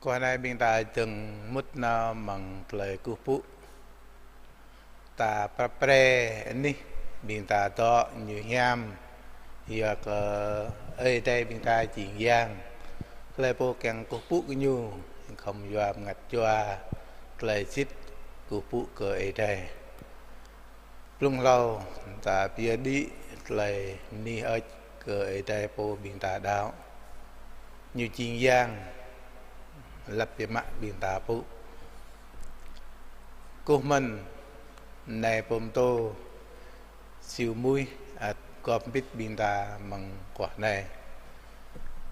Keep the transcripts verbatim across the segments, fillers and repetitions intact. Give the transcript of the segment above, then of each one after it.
Guah anai ƀing ta dơ̆ng mŭt nao amăng tơlơi kơkuh pơpŭ. Ta prăp pre anih ƀing ta dŏ ñu hiam, yua kơ Ơi Adai ƀing ta jing yang. Tơlơi pô kiăng kơkuh pơpŭ kơ ñu, khŏm yua bơngăt jua tơlơi sĭt kơkuh pơpŭ kơ Ơi Adai. Blung hlâo ta pơyơr đĭ tơlơi bơni hơơč kơ Ơi Adai pô ƀing ta đaŏ. Ñu jing yang, lăp biă mă ƀing ta pŭ. Kơkuh mơ̆n, anai pơtô Siu Muih ăt gŏp hơbĭt ƀing ta amăng guah anai.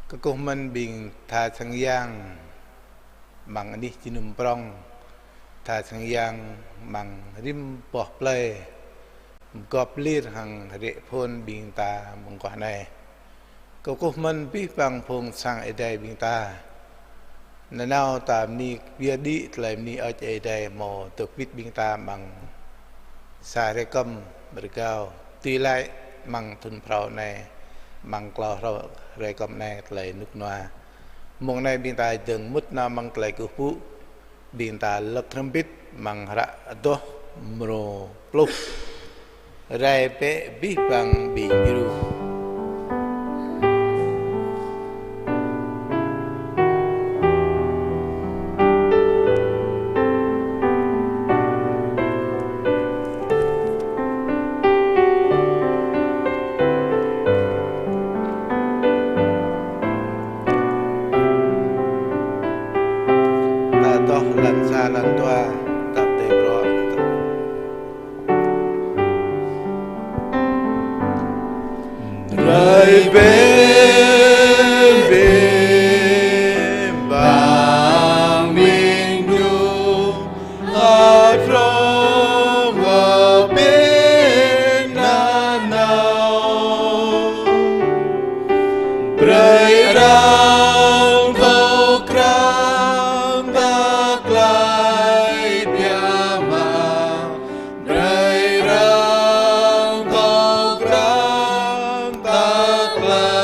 Kơkuh mơ̆n ƀing tha sang yang amăng anih jơnum prŏng, tha sang yang amăng rĭm boh plơi, gŏp lir hăng rĕ phŭn ƀing ta amăng guah anai. Kơkuh mơ̆n abih bang phung sang Ơi Adai ƀing ta. Nanao ta bơni pơyơr đĭ tơlơi bơni hơơč Ơi Adai hmâo dŏ hơbĭt ƀing ta amăng sa hrơi kơm rơgao, tui laĭ amăng thŭn phrâo anai, amăng klâo hrơi kơm anai tơlơi rơnŭk rơnua. Mông anai ƀing ta dơ̆ng mŭt nao amăng tơlơi kơkuh pơpŭ, ƀing ta lăk hrŏm hơbĭt amăng hră Adoh mrô pluh. Rai bĕ abih bang ƀing gơñu. Ta adoh lăn sa lăn dua, ta pơdơi bruă. Rai bĕ abih bang ƀing gơñu, ăt rŏng abih nanao. Brơi arăng thâo krăn tơlơi biă mă. Brơi arăng thâo krăn tơlơi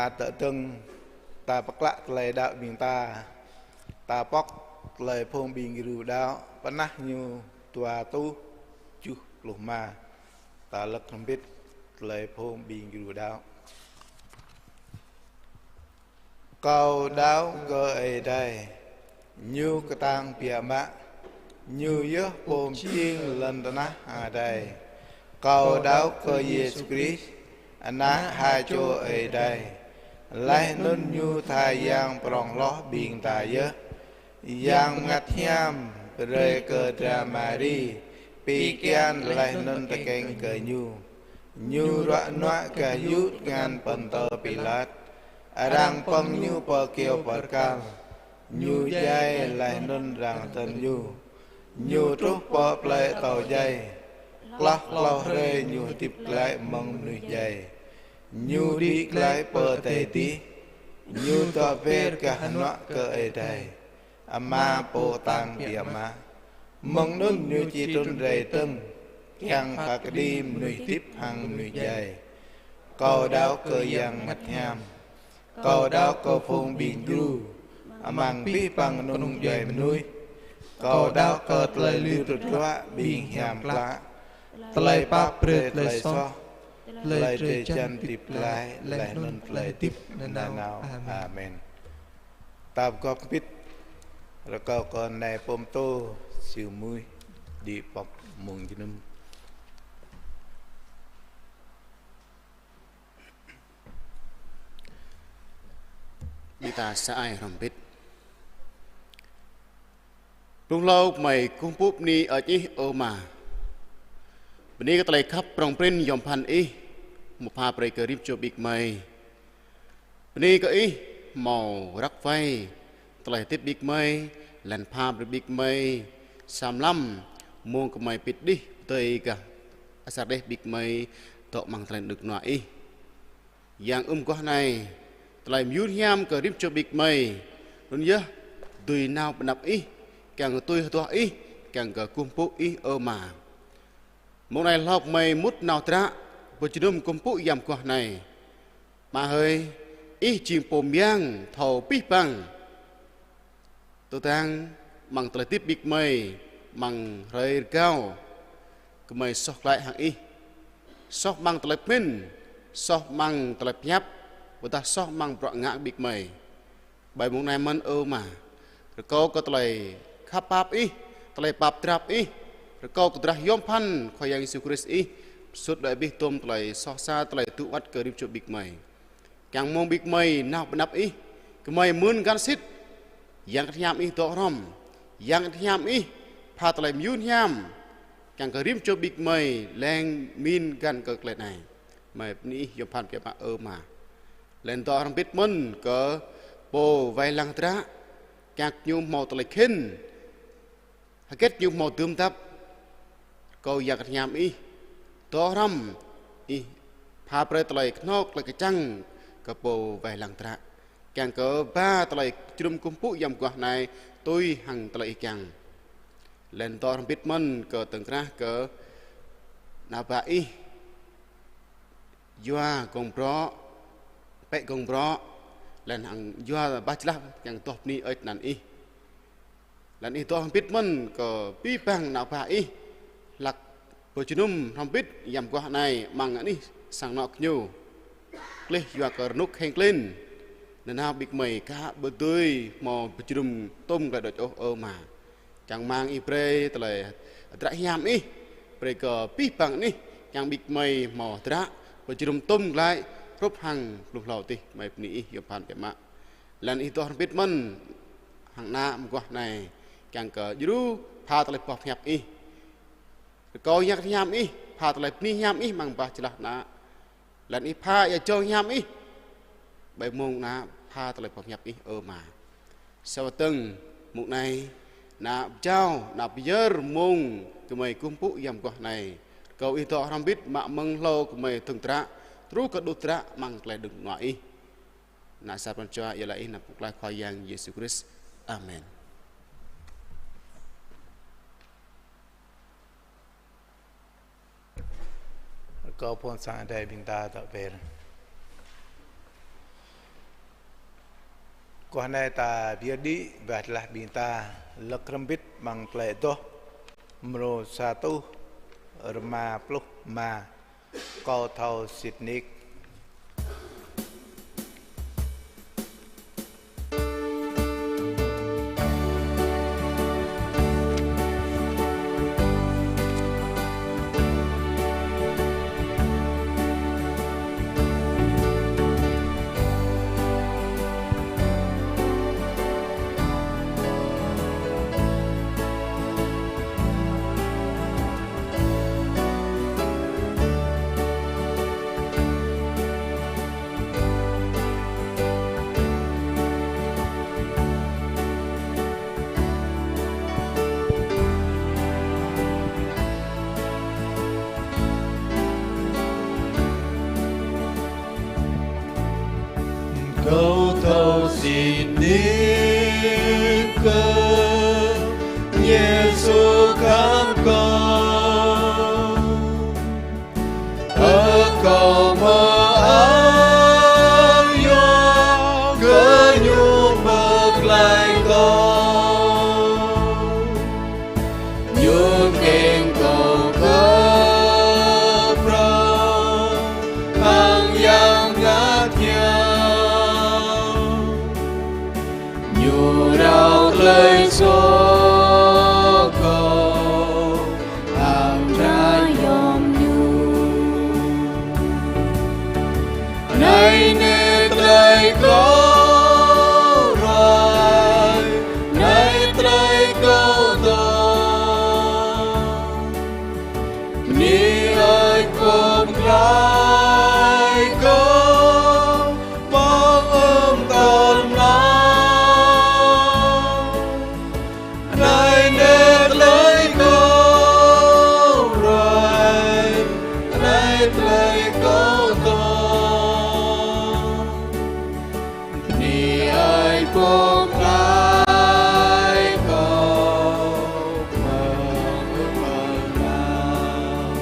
Ta tơdơ̆ng, ta pơklă tơlơi đaŏ ƀing ta, ta pŏk tơlơi phung ƀing gru đaŏ, pơnah ñu dua rơtuh tơjuh pluh rơma. Ta lăk hrŏm hơbĭt tơlơi phung ƀing gru đaŏ. Kâo đaŏ kơ Ơi Adai, Ñu kơtang biă mă, Ñu yơh Pô mơjing lŏn tơnah hăng adai. Kâo đaŏ kơ Yêsu Krist, Ană ha čô Ơi Adai, laih anŭn Ñu tha Yang prŏng hloh ƀing ta yơh. Yang Bơngăt Hiam brơi kơ dra Mari pi kian laih anŭn tơkeng kơ Ñu. Ñu ruă nuă gah yŭ tơngan Pôntơ Pilat. Arăng pơ̆ng Ñu pơ kyâo bơrkal. Ñu djai laih anŭn arăng hơdơ̆n Ñu. Ñu truh pơ plơi atâo djai. Hloh klâo hrơi Ñu hơdip glaĭ mơ̆ng mơnuih djai. Ñu đĭ glaĭ pơ adai adih. Ñu dŏ be̱r gah hơnuă kơ Ơi Adai Ama Pô kơtang biă mă. Mơ̆ng anŭn Ñu či trŭn rai dơ̆ng, kiăng pha kơđi mơnuih hơdip hăng mơnuih djai. Kâo đaŏ kơ Yang Bơngăt Hiam. Kâo đaŏ kơ phung ƀing gru amăng abih bang kơnung djuai mơnuih. Kâo đaŏ kơ tơlơi lir tơdruă ƀing hiam klă, tơlơi pap brơi tơlơi soh, tơlơi drơi jăn hơdip glaĭ, laih anŭn tơlơi hơdip nanao. Amen. Ta pơgop hơbĭt, rơkâo kơ nai pơtô Sư Muih đĭ pŏk mông jơnum. Ƀing ta sa ai hrŏm hơbĭt. Blung hlâo gơmơi kơkuh pơpŭ bơni hơơč Ih, ơ Ama. Bơni kơ tơlơi khăp prŏng prin yom pơphan Ih, hmâo pha brơi kơ rĭm čô ƀing gơmơi. Bơni kơ Ih hmâo răk wai tơlơi hơdip ƀing gơmơi, laih anŭn pha brơi ƀing gơmơi sa mlam mông gơmơi pĭt đih pơdơi gah asar đeh ƀing gơmơi dŏ amăng tơlơi đơ̆ng kơnua Ih. Yang ưm guah anai, tơlơi mơyun hiam kơ rĭm čô ƀing gơmơi, anŭn yơh dưi nao pơ anăp Ih, kiăng tui hơduah Ih, kiăng kơ kơkuh pơpŭ Ih, ơ Ama. Mông anai hlâo gơmơi mŭt nao hơdră pơjơnum kơkuh pơpŭ Yang ưm guah anai. Ama hơi, Ih jing Pô mơyang thâo abih bang. Tơdang amăng tơlơi hơdip ƀing gơmơi, amăng hrơi rơgao, gơmơi soh glaĭ hăng Ih. Soh amăng tơlơi pơmĭn, soh amăng tơlơi pơhiăp, ƀôdah soh amăng bruă ngă ƀing gơmơi. Ƀơi mông anai mơ̆n, ơ Ama, rơkâo kơ tơlơi khăp pap Ih, tơlơi pap drap Ih, rơkâo kơ drah yom pơphan Khua Yang Yêsu Krist Ih pơsut đuaĭ abih tôm tơlơi soh sa, tơlơi tŭ wăt kơ rĭm čô ƀing gơmơi. Kiăng mông ƀing gơmơi nao pơ anăp Ih, gơmơi mưn găn sĭt. Yang Bơngăt Hiam Ih dŏ hrŏm. Yang Bơngăt Hiam Ih pha tơlơi mơyun hiam, kiăng kơ rĭm čô ƀing gơmơi leng mĭn găn kơ tơlơi anai. Gơmơi bơni Ih yom pơphan biă mă, ơ Ama. Laih anŭn dŏ hrŏm hơbĭt mơ̆n kơ pô wai lăng hơdră, kiăng ñu hmâo tơlơi khĭn, hơget ñu hmâo dưm dăp. Rơkâo Yang Bơngăt Hiam Ih dŏ hrŏm, Ih pha brơi tơlơi kơnơ̆ng, tơlơi kơčăng kơ pô wai lăng hơdră, kiăng kơ ba tơlơi jơnum kơkuh pơpŭ Yang ưm guah anai tui hăng tơlơi Ih kiăng. Laih anŭn dŏ hrŏm hơbĭt mơ̆n kơ tơ̆ng krah kơ ană bă Ih, yua gơ̆ng brŏ, pĕ gơ̆ng brŏ, laih anŭn hăng yua bah jơlah, kiăng dŏ bơni hơơč anăn Ih. Laih anŭn Ih dŏ hrŏm hơbĭt mơ̆n kơ abih bang ană bă Ih, hlak pơjơnum hrŏm hơbĭt Yang ưm guah anai amăng anih sang anŏ kơ ñu. Klih yua kơ rơnŭk heng klin, nanao ƀing gơmơi ka ƀu dưi hmâo pơjơnum tôm glaĭ đôč ôh, ơ Ama. Kiăng rơmang Ih brơi tơlơi hơdră hiam Ih brơi kơ abih bang anih, kiăng ƀing gơmơi hmâo hơdră pơjơnum tôm glaĭ hrup hăng blung hlâo adih. Gơmơi bơni Ih yom pơphan biă mă. Laih anŭn Ih dŏ hrŏm hơbĭt mơ̆n hăng ană ưm guah anai, kiăng kơ djru pha tơlơi boh pơhiăp Ih. Rơkâo Yang Bơngăt Hiam Ih pha tơlơi bơni hiam Ih amăng bah jơlah ană. Laih anŭn Ih pha ia jâo hiam Ih ƀơi mông ană pha tơlơi boh pơhiăp Ih, ơ Ama. Sa wơ̆t dơ̆ng mông anai, ană pơjao, ană pơyơr mông gơmơi kơkuh pơpŭ Yang ưm guah anai, rơkâo Ih dŏ hrŏm hơbĭt mă mơ̆ng hlâo gơmơi tơ̆ng hơdră, truh kơ đŭt hơdră amăng tơlơi đơ̆ng kơnua Ih. Ană sa pran jua iâu laĭ Ih anăn Pô Pơklaih Khua Yang Yêsu Krist. Amen. Rơkâo phŭn sang adai ƀing ta dŏ be̱r. Guah anai ta pơyơr đĭ, wah laih ƀing ta lơ̆k hrŏm hơbĭt amăng tơlơi adoh mrô sa rơtuh rơma pluh rơma. Kâo thâo sĭt nik. Kâo thâo sĭt nik kơ Yêsu khăp kâo. Ơ kâo mơak yua kơ Ñu pơklaih kâo. Ñu kiăng kâo kơ phrâo hăng Yang Bơngăt Hiam. Ñu rao tơlơi soh kâo amra yom Ñu. Anai neh tơlơi kâo ruai, anai tơlơi kâo dŏ. Bơni ơi pơklaih kâo, mơ̆ng ưm tơl mlam. Anai neh tơlơi kâo ruai, anai tơlơi kâo dŏ. Bơni ơi pơklaih kâo, mơ̆ng ưm tơl mlam.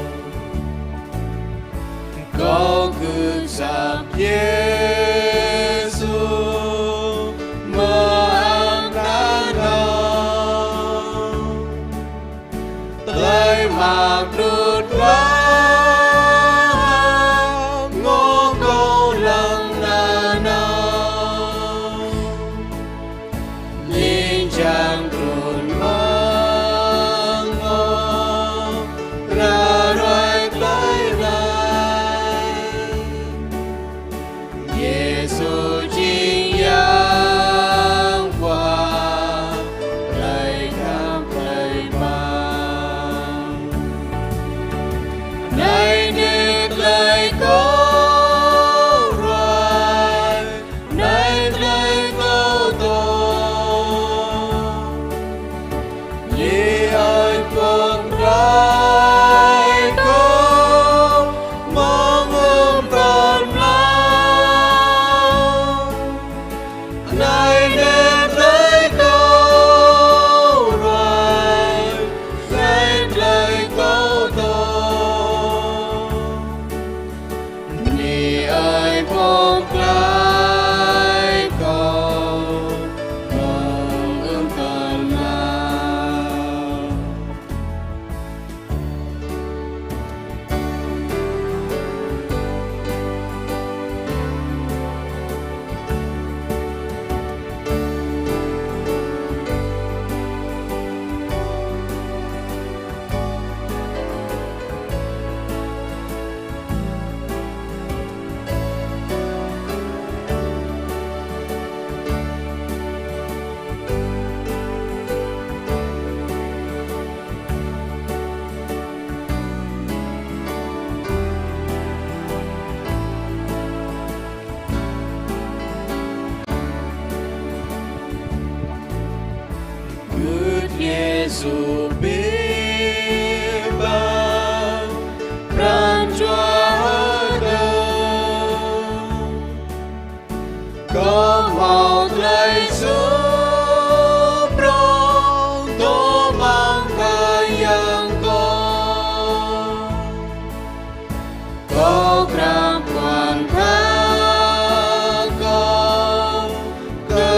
Kâo gưt asăp Yêsu mơak nanao. Tơlơi mă đut glăk ngŏ kâo lăng nanao. Ling jang trŭn mơ̆ng ngŏ, ră ruai tơlơi anai. Yêsu jing Yang Khua, tơlơi khăp tơlơi pap. Anai neh tơlơi kâo ruai, anai tơlơi kâo dŏ. Bơni ơi pơklaih kâo, mơ̆ng ưm tơl mlam. Anai neh tơlơi kâo ruai, anai tơlơi kâo dŏ. Bơni ơi pơklaih kâo, mơ̆ng ưm tơl mlam. Gưt Yêsu biă mă pran jua hơdơr. Kâo hmâo tơlơi suh prong dŏ amăng Khua Yang kâo. Kâo krăn kual khăp kâo, kơ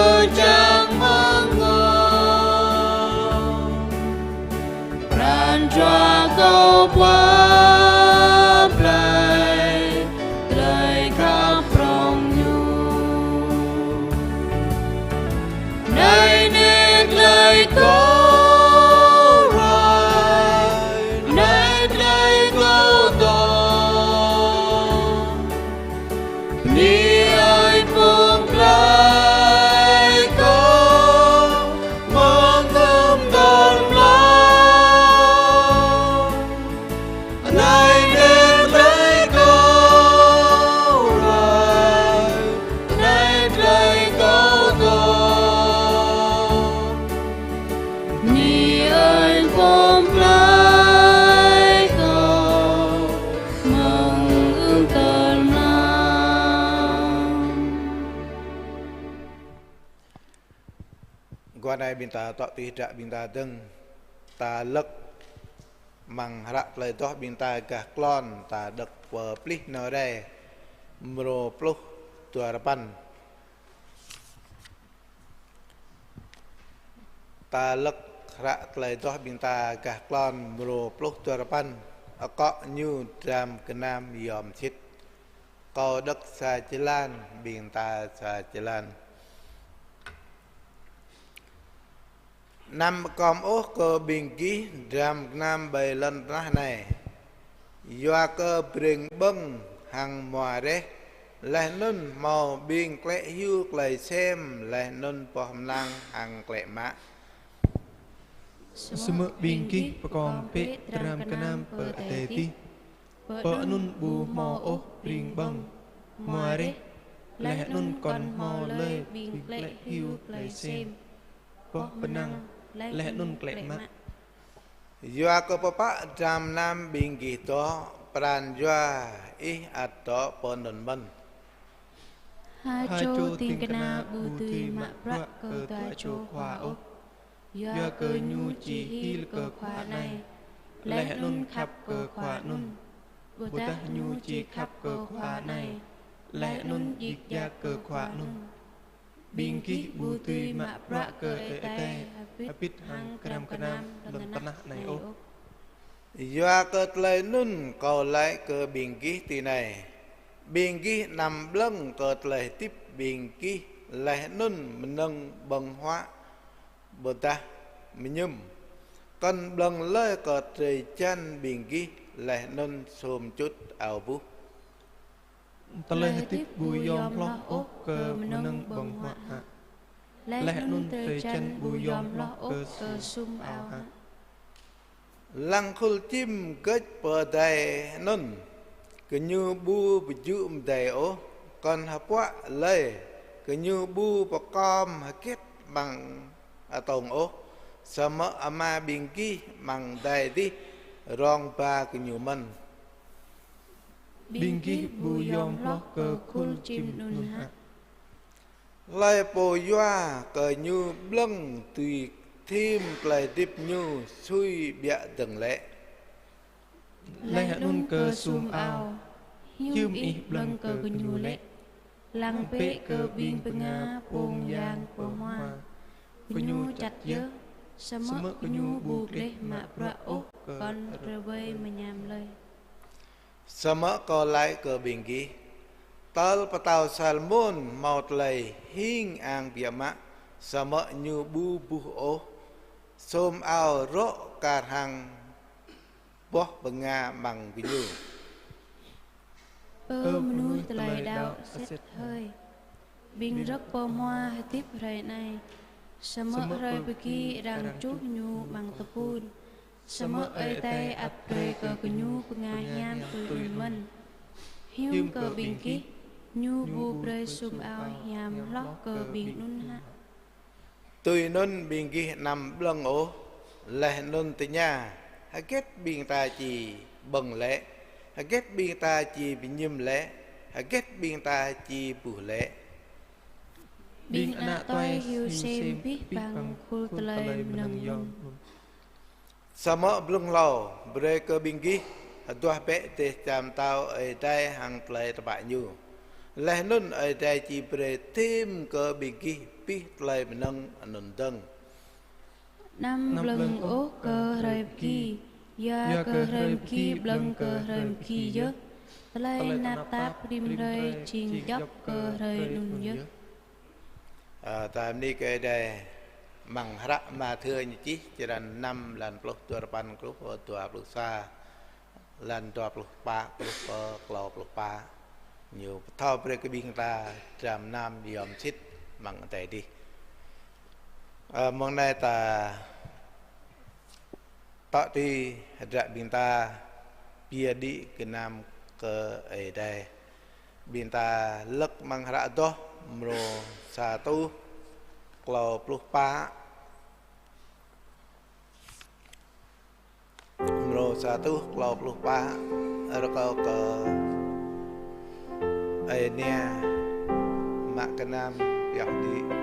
Jua kâo pơplih tơlơi khăp prong Ñu. Anai neh tơlơi kâo rai, anai tơlơi kâo dŏ. Bơni ơi pơplih kâo mơ̆ng tơm tơm lŏn. Anai neh tơlơi kâo rai, anai tơlơi kâo dŏ. Bơni ơi pơplih kâo mơ̆ng ưm tơl mlam. Guah anai ƀing ta tŏ tui hră ƀing ta dơ̆ng, ta lơ̆k amăng hră tơlơi adoh ƀing ta gah klon, ta đŏk Pơplih Nao Rai, mrô pluh duarơpăn. Ta lơ̆k hră tơlơi adoh ƀing ta gah klon mrô pluh duarơpăn, akŏ ñu dram gơnam yom sĭt. Kâo đŏk sa jơlan, ƀing ta sa jơlan. Anăm pơkom ôh kơ ƀing gih dram gơnam ƀơi lŏn tơnah anai. Yua kơ brêng ƀơ̆ng hăng hmua reh, laih anŭn hmâo ƀing klĕ hyu klơi sem, laih anŭn boh mơnăng hăng klĕ mă. Samơ̆ ƀing gih pơkom bĕ dram gơnam pơ adai adih. Pơ anŭn ƀu hmâo ôh brêng ƀơ̆ng, hmua reh, laih anŭn kŏn hmâo lơi ƀing klĕ hyu klơi sem, boh mơnăng, laih anŭn klĕ mă. Yua kơ pơpă dram gơnam ƀing gih dŏ, pran jua ih ăt dŏ pơ anŭn mơ̆n. Ha čô ding kơna ƀu dưi mă bruă kơ dua čô khua ôh. Yua kơ ñu či hil kơ khua anai, laih anŭn khăp kơ khua anŭn. Ƀôdah ñu či khăp kơ khua anai, laih anŭn djik djak kơ khua anŭn. Ƀing gih ƀu dưi mă bruă kơ Ơi Adai hơbĭt hăng dram gơnam lŏn tơnah anai ôh. Yua kơ tơlơi anŭn kâo laĭ kơ ƀing gih tui anai: Ƀing gih anăm ƀlơ̆ng kơ tơlơi hơdip ƀing gih laih anŭn mơnơ̆ng ƀơ̆ng huă ƀôdah mơñum. Kŏn ƀlơ̆ng lơi kơ drơi jăn ƀing gih laih anŭn sum čut ao buh. Tơlơi hơdip ƀu yom hloh ôh kơ mơnơ̆ng ƀơ̆ng huă hă? Laih anŭn drơi jăn ƀu yom hloh ôh kơ sum ao hă? Lăng khul čim gơč pơ adai anŭn, gơñu ƀu pơjŭ mơdai ôh, kŏn hơpuă lơi, gơñu ƀu pơkom hơget amăng atông ôh, samơ̆ Ama ƀing gih amăng adai adih rong ba gơñu mơ̆n. Ƀing gih ƀu yom hloh kơ khul čim anŭn hă? Hlơi pô yua kơ ñu ƀlơ̆ng dưi thim tơlơi hơdip ñu sui ƀiă dơ̆ng lĕ? Laih anŭn kơ sum ao, hiư̆m ih ƀlơ̆ng kơ gơñu lĕ? Lăng bĕ kơ ƀing bơnga pông yang pơhmua, gơñu čăt yơh, samơ̆ gơñu ƀu gleh mă bruă ôh kŏn rơwơi mơñam lơi. Samơ̆ kâo laĭ kơ ƀing gih, tơl pơtao Salmôn hmâo tơlơi hing ang biă mă, samơ̆ ñu ƀu buh ôh, sum ao rŏ kar hăng boh bơnga amăng gơñu. Ơ mơnuih tơlơi đaŏ sĭt hơi, ƀing rơ̆k pơhmua hơdip hrơi anai, samơ̆ hrơi pơgi arăng čuh ñu amăng tơpul. Samơ̆ Ơi Adai ăt brơi kơ gơñu bơnga hiam tui anŭn mơ̆n. Hiư̆m kơ ƀing gih, ñu ƀu brơi sum ao hiam hloh kơ ƀing anŭn hă? Tui anŭn ƀing gih anăm ƀlơ̆ng ôh, laih anŭn tơña: Hơget ƀing ta či ƀơ̆ng lĕ? Hơget ƀing ta či pơñum lĕ? Hơget ƀing ta či buh lĕ? Ƀing ană tuai hyu sem abih bang khul tơlơi mơnơ̆ng yôm. Samơ̆ blung hlâo, brơi kơ ƀing gih hơduah bĕ dêh čar pơtao Ơi Adai hăng tơlơi tơpă Ñu. Laih anŭn Ơi Adai či brơi thim kơ ƀing gih abih tơlơi mơnơ̆ng anŭn dơ̆ng. Anăm ƀlơ̆ng ôh kơ hrơi pơgi, Yua kơ hrơi mơgih blơ̆ng kơ hrơi mơgih yơh, tơlơi tơnap tap rĭm hrơi jing djŏp kơ hrơi anŭn yơh. Ơ, ta bơni kơ Ơi Adai, amăng hră Mathiơ ñu čih, črăn năm, lan pluh duapăn truh pơ dua pluh sa, lan dua pluh pă truh pơ klâo pluh pă. Ñu pơthâo brơi kơ ƀing ta dram gơnam yom sĭt amăng adai adih. Ơ, mông anai ta tŏ tui hơdră ƀing ta pơyơr đĭ gơnam kơ Ơi Adai. Ƀing ta lơ̆k amăng hră Adoh mrô sa rơtuh klâo pluh pă. Mrô sa rơtuh klâo pluh pă, rơkâo kơ Ơi Nia mă gơnam pioh đĭ.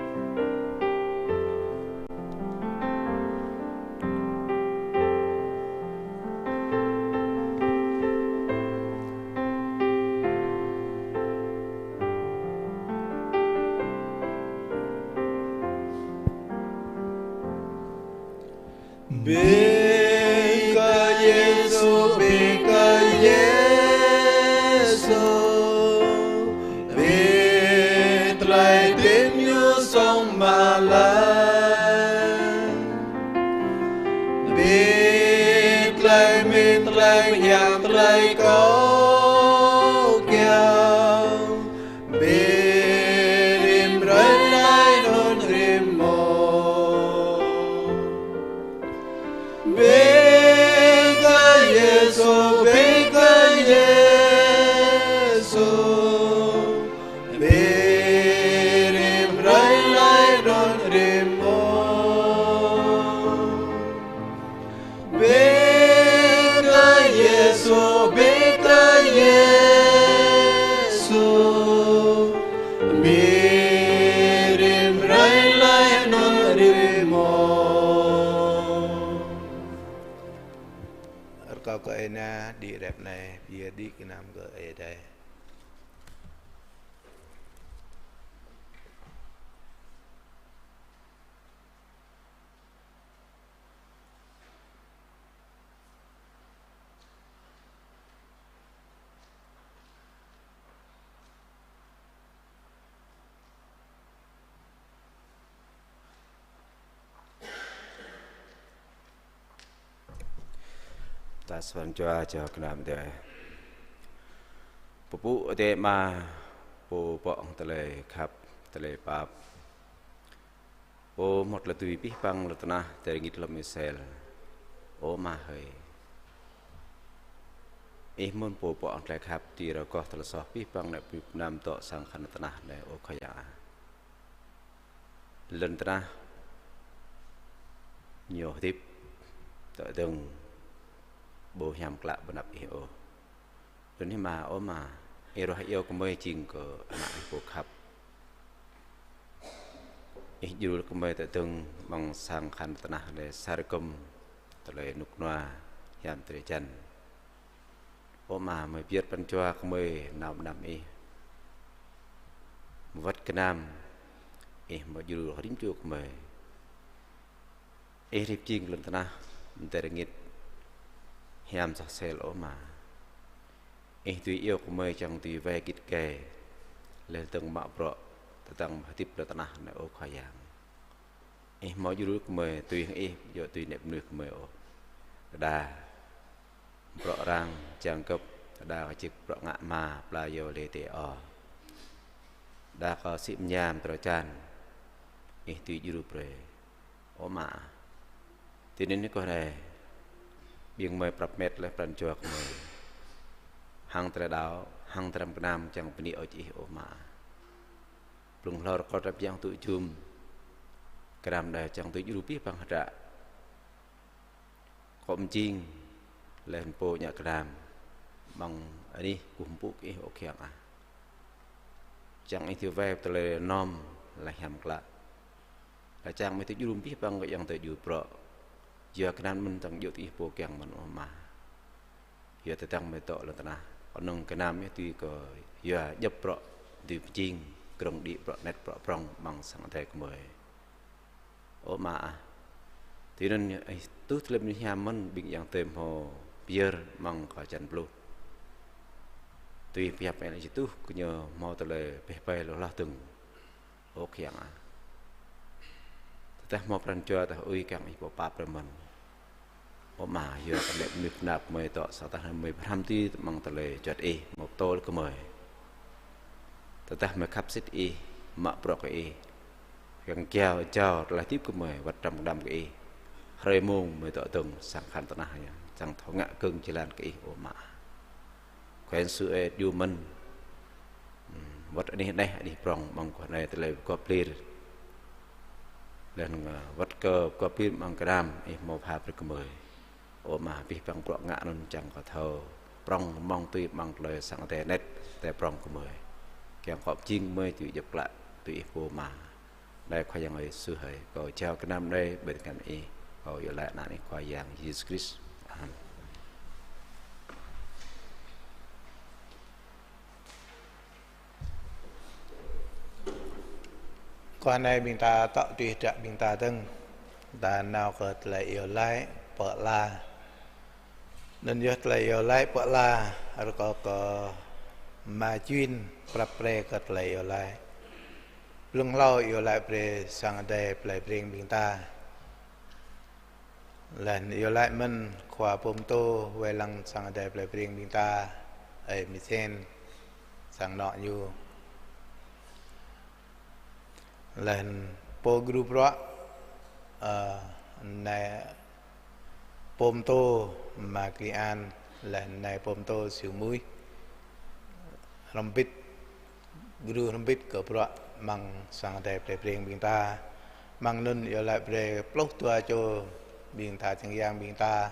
Bĕ kơ Yêsu, bĕ kơ Yêsu, bĕ tơlơi tĭm ñu song mă lĕ. Bĕ tơlơi mĭn, tơlơi mơyang, tơlơi kâo kiăng. Bĕ rĭm hrơi laih anŭn rĭm mông. Bĕ kơ Yêsu, bĕ kơ Yêsu. Bĕ rĭm hrơi laih anŭn rĭm mông. Bĕ kơ Yêsu, bĕ kơ Yêsu, bĕ rĭm hrơi laih anŭn rĭm mông. Rơkâo kơ Ơi Nia đĭ rep anai, pơyơr đĭ gơnam kơ Ơi Adai. Ta suan jua jua gơnam Adai. Pơpŭ Adai Ama, Pô pŏk tơlơi khăp, tơlơi pap. Ơ, hmâo tơlơi dưi abih bang lŏn tơnah tơring ngit lŏm Israel. Ơ Ama hơi. Ih mơ̆n Pô pŏk tơlơi khăp, dưi rơgoh tơlơi soh abih bang ană bơnam dŏ sang khăn lŏn tơnah anai, ơ Khua Yang ah. Lŏn tơnah ñu hơdip, tơdơ̆ng ƀu hiam klă ƀơi anăp Ih ôh. Lơ̆m anai Ama, ơ Ama, Ih ruah iâu gơmơi jing kơ ană Ih pô khăp. Ih djru gơmơi tơdơ̆ng amăng sang khăn tơnah lĕ sa rơgơ̆m tơlơi rơnŭk rơnua hiam drơi jăn. Ơ Ama, gơmơi pơyơr pran jua gơmơi nao ƀơi anăp Ih. Mơwơ̆t gơnam Ih mơ̆ djru rĭm čô gơmơi. Ih rĭm jing lŏn tơnah, mơdêr ngit hiam soh sel, ơ Ama. Ih dưi iâu gơmơi čang dưi wai git gai, laih dơ̆ng mă bruă, tơdang hơdip lŏn tơnah anai, ơ Khua Yang. Ih hmâo djru gơmơi tui hăng Ih, djơ̆ tui ană mơnuih gơmơi ôh. Đơđa bruă arăng čang gơ̆p, đơđa kơ čih bruă ngă Ama, pla yô lê tê o. Đơđa kơ sĭ mơñam drơi jăn, Ih dưi djru brơi. Ơ Ama, tui anŭn kơ anai, ƀing gơmơi prăp met laih pran jua gơmơi. Hăng tơlơi đaŏ, hăng tơlơi gơnam čang bơni ơi Ih, ơ Ama. Blung hlâo rơkâo tơlơi pơyang tŭ jum, gơnam đơi čang tŭ djru abih bang hơdră. Kơ mơjing, laih anŭn pô ngă gơnam, amăng anih kơkuh pơpŭ kơ Ih, ơ Khua Yang ah. Čang Ih dưi wai tơlơi rơnŏm, laih hiam klă. Laih čang mơ̆ tŭ djru abih bang kơ yang tŭ djru bruă. Yua gơnam mơ̆n tơdang djơ̆ tui Ih pô kiăng mơ̆n, ơ Ama. Yua tơdang mơ̆ dŏ lŏn tơnah, kơnơ̆ng gơnam Ih tui kơ yua djŏp bruă, dưi pơjing, krơ̆ng đĭ bruă anet bruă prŏng amăng sang Adai gơmơi. Ơ Ama ah, Tui anŭn ih tuh tơlơi mơnuih hiam mơ̆n ƀing yang tơi hmâo pơyơr amăng kơ črăn pluh. Tui pơhiăp ih lĕ či tuh kơ ñu hmâo tơlơi pĕh pai lu hloh dơ̆ng. Ơ Khua Yang ah. Tơdah hmâo pran jua tah ui kiăng ih pô pap brơi mơ̆n. Ơ Ama, yua kơ lĕ mơnuih pơnap mơi tŏ sa tah mơi pơhrăm tui amăng tơlơi juăt ih hmâo pơtô kơ mơi. Tơdah mơi khăp sĭt ih, mă bruă kơ ih. Kiăng kiao jao tơlơi hơdip kơ mơi, wơ̆t tơdăm kơ ih. Hrơi mông mơi tŏ dơ̆ng sang khăn tơnah yơh, čang thâo ngă gơ̆ng jơlan kơ ih ơ Ama. Khua Yang Yêsu ơi, djru mơ̆n. Hmm, wơ̆t anih aneh, anih prŏng amăng guah anai tơlơi pơgop pơlir. Laih anŭn, ơ, wơ̆t kơ pơgop pơlir amăng gơnam, ih hmâo pha brơi kơ mơi. Ơ Ama, abih bang bruă ngă anŭn čang kơ thâo prŏng mơ̆ng tui amăng tơlơi sang Adai anet, tơlơi prŏng kơ mơi. Kiăng kơ pơjing mơi tui djŏp klă, tui ih pô Ama. Anai Khua Yang ơi, Yêsu hơi, kâo jao gơnam anai ƀơi tơngan ih, kâo iâu laĭ anăn ih Khua Yang Yêsu Krist. Amen. Guah anai ƀing ta tŏ tui hră ƀing ta dơ̆ng, ta nao kơ tơlơi iâu laĭ pơala. Anŭn yơh tơlơi iâu laĭ pơala, rơkâo kơ Ama Juin prăp brơi kơ tơlơi iâu laĭ. Blung hlâo iâu laĭ brơi sang Adai plei Breng ƀing ta. Laih anŭn iâu laĭ mơ̆n Khua Pô Mơtô wai lăng sang Adai plei Breng ƀing ta, ơi Misen, sang anŏ ñu. Laih anŭn pô gru bruă, ơ, anai Pô Mơtô Ama Kli An, laih anŭn anai Pô Mơtô Siu Muih. Hrŏm hơbĭt, gru hrŏm hơbĭt kơ bruă amăng sang Adai plei Breng ƀing ta. Amăng anŭn iâu laĭ brơi pluh dua čô ƀing ta, čang yang ƀing ta.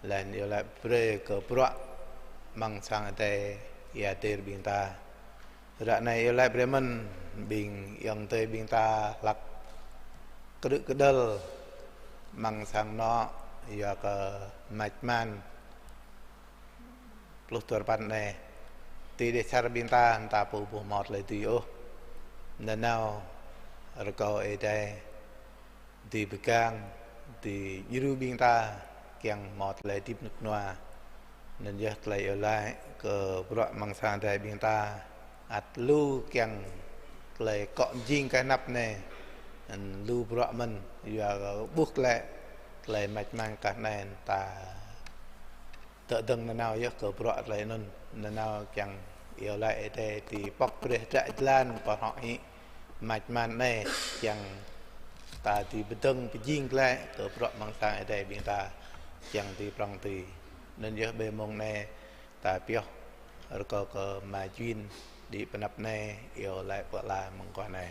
Laih anŭn iâu laĭ brơi kơ bruă amăng sang Adai ia Ader ƀing ta. Ră anai iâu laĭ brơi mơ̆n ƀing ayŏng adơi ƀing ta hlak kơdrưh kơdrăl amăng sang anŏ yua kơ mač man pluh dua rơpăn anai. Tui dêh čar ƀing ta, ta pô ƀu hmâo tơlơi dưi ôh. Nanao rơkâo Ơi Adai dưi pơgang, dưi djru ƀing ta kiăng hmâo tơlơi hơdip rơnŭk rơnua. Anŭn yơh tơlơi iâu laĭ kơ bruă amăng sang Adai ƀing ta, ăt lu kiăng tơlơi akŏ mơjing kơ anăp anai. Anŭn lu bruă mơ̆n, yua kơ ƀuh glaĭ tơlơi mač man kơ anai ta tơdơ̆ng nanao yơh kơ bruă tơlơi anŭn, nanao kiăng iâu laĭ Ơi Adai dưi pŏk brơi hră jơlan pơhrŏ hĭ mač man anai, kiăng ta dưi pơdơ̆ng pơjing glaĭ kơ bruă amăng sang Ơi Adai ƀing ta, kiăng dưi prŏng tui. Anŭn yơh ƀơi mông anai ta pioh rơkâo kơ Ama Juin đĭ pơ anăp anai iâu laĭ pơala mơguah anai.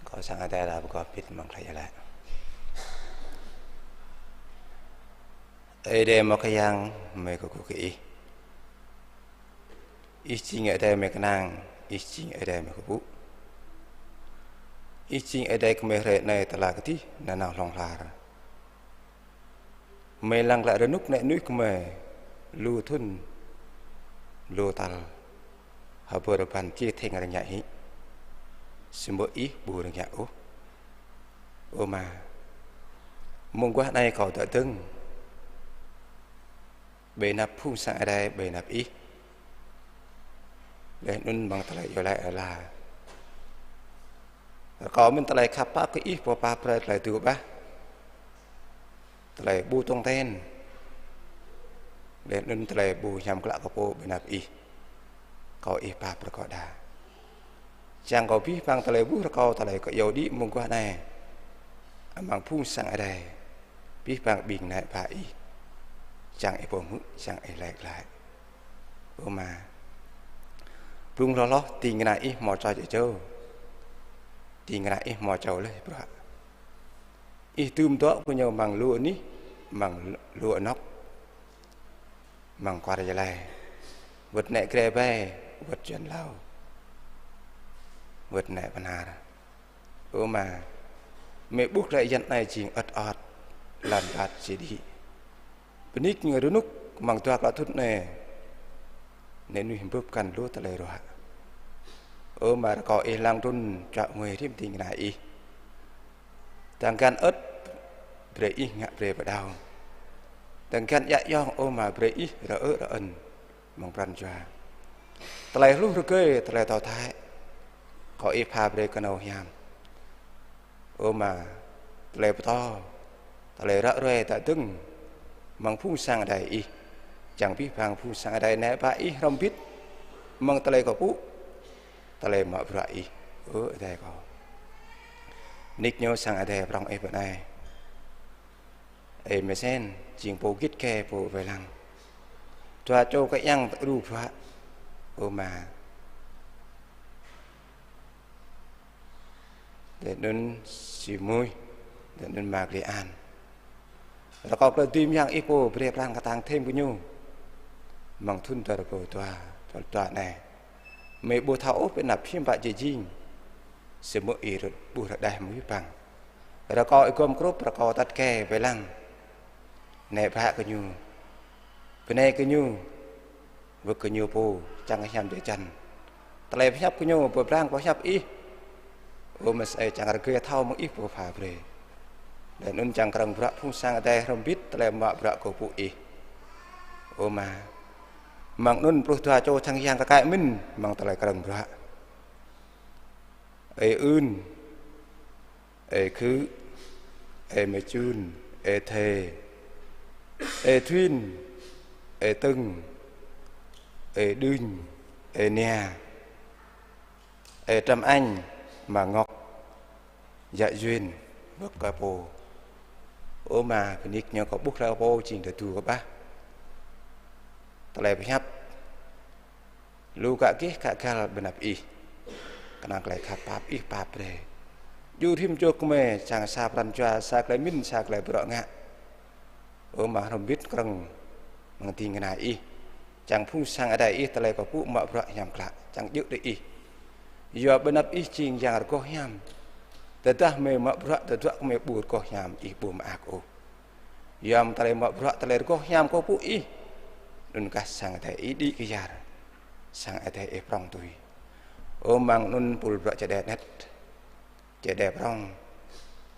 Kâo sang Ơi Adai ră pơkŏh pĭt mơ̆ng tơlơi iâu laĭ. Ơi Adai mơ̆ Khua Yang, mơi kơkuh kơ Ih. Ih jing Ơi Adai mơi kơnang, Ih jing Ơi Adai mơi kơpŭ. Ih jing Ơi Adai kơ mơi hrơi anai tơla kơdih nanao hlŏng lar. Mơi lăng glaĭ rơnŭk nĕ nuih kơ mơi, lu thŭn, lu tal, hơbơ rơbăn či thĕng rơngiă hĭ. Samơ̆ Ih ƀu rơngiă ôh. Ơ Ama, mơguah anai kâo tơdơ̆ng ƀơi anăp phung sang Ơi Adai, ƀơi anăp Ih. Laih anŭn mơ̆ng tơlơi iâu laĭ ala. Rơkâo mơ̆n tơlơi khăp pap kơ Ih pơpă brơi tơlơi tŭ ƀah. Tơlơi ƀu tong ten. Laih anŭn tơlơi ƀu hiam klă kơ pô ƀơi anăp Ih. Kâo Ih pap brơi kâo đa. Čang kơ abih bang tơlơi ƀuh rơkâo tơlơi kơ iâu đĭ mơguah anai. Amăng phung sang Ơi Adai. Abih bang ƀing ană bă Ih. Čang Ih pơhmư̆, čang Ih laĭ glaĭ. Ơ Ama. Blung hloh hloh, ding kơna Ih hmâo čoh čơčô. Ding kơna Ih hmâo čô laih bruă. Ih dưm dŏ kơ ñu amăng lu anih, amăng lu anŏk, amăng kwar jơlai. Wơ̆t nĕ grê bai, wơ̆t juăn hlâo, wơ̆t nĕ pơnar. Ơ Ama, mơi ƀuh glaĭ yan anai jing ơt ơt, lăn băt či đĭ. Bơni kơ ñu rơnŭk amăng dua klâo thŭn anai. Anai mơnuih bưp kăn lu tơlơi ruă. Ơ Ama, rơkâo Ih lăng trŭn čuă ngui rĭm ding kơna Ih. Dang găn ơ̆t brơi Ih ngă brơi pơđao. Dang găn djă yŏng, ơ Ama, brơi Ih rơ-ơ̆ rơ-ơn amăng pran jua. Tơlơi hluh rơgơi, tơlơi thâo thâo, rơkâo Ih pha brơi kơnâo hiam. Ơ Ama, tơlơi pơtô, tơlơi ră ruai tă dơ̆ng amăng phung sang adai Ih, čang abih bang phung sang adai nao pơ Ih hrŏm hơbĭt amăng tơlơi kơkuh pơpŭ, tơlơi mă bruă Ih, ơ Adai kâo. Nik ñu sang adai prŏng Ih bơnai. Ơi Mơsen, jing pô git gai pô wai lăng. Dua čô kơ yang tơdu bruă, ơ Ama. Tơ anŭn si Muih, tơ anŭn Ama Kli An. Rơkâo tơlơi dưi mơyang Ih pô brơi pran kơtang thêm kơ ñu. Amăng thŭn dua rơbâo dua pluh dua anai. Mơi ƀu thâo ôh pơanăp hiư̆m pă jing jing. Samơ̆ Ih rơ̆t ƀuh rơđah mơ̆ng abih bang. Rơkâo Ih gum grup, rơkâo tăt kơ wai lăng. Nao pơ kơ ñu. Bơnai kơ ñu. Wơ̆t kơ ñu pô, čang kơ hiam jơjăn. Tơlơi pơhiăp kơ ñu, pơblang pơhiăp Ih. Ơ Mơsai, čang rơgơi thâo mơ̆ng Ih pô pha brơi. Laih anŭn čang krơ̆ng bruă phung sang adai hrŏm hơbĭt tơlơi mă bruă kơkuh pơpŭ Ih. Ơ Ama. Amăng anŭn pluh dua čô čang yang kơkai mĭn, amăng tơlơi krơ̆ng bruă. Ơi Ưn. Ơi Khư, ơi Mơ Chun, ơi Thê, ơi Thuyên, ơi Tưng, ơi Đưnh, ơi Nia, ơi Trâm Anh, Ama Ngọc, Yă Duyên, wơ̆t kơ pô. Ơ Ama, bơni kơ ñu kơ ƀuh rơkâo pô jing tơdu kơƀah. Tơlơi pơhiăp. Lu kă gih kă găl ƀơi anăp Ih. Kơnang tơlơi khăp pap Ih pap brơi. Djru rĭm čô gơmơi čang sa pran jua, sa tơlơi mĭn, sa tơlơi bruă ngă. Ơ Ama, hrŏm hơbĭt krơ̆ng amăng ding kơna Ih. Čang phung sang adai Ih tơlơi kơkuh pơpŭ mă bruă hiam klă, čang djơ̆ tui Ih. Yua ƀơi anăp Ih jing yang rơgoh hiam. Tơdah mơi mă bruă tơdruă kơ mơi ƀu rơgoh hiam, Ih ƀu mơak ôh. Yua mơ̆ng tơlơi mă bruă tơlơi rơgoh hiam kơkuh pơpŭ Ih. Anŭn kah sang adai Ih đĭ kyar. Sang adai Ih prŏng tui. Ơ Ama, anŭn pul bruă čơđai anet. Čơđai prŏng.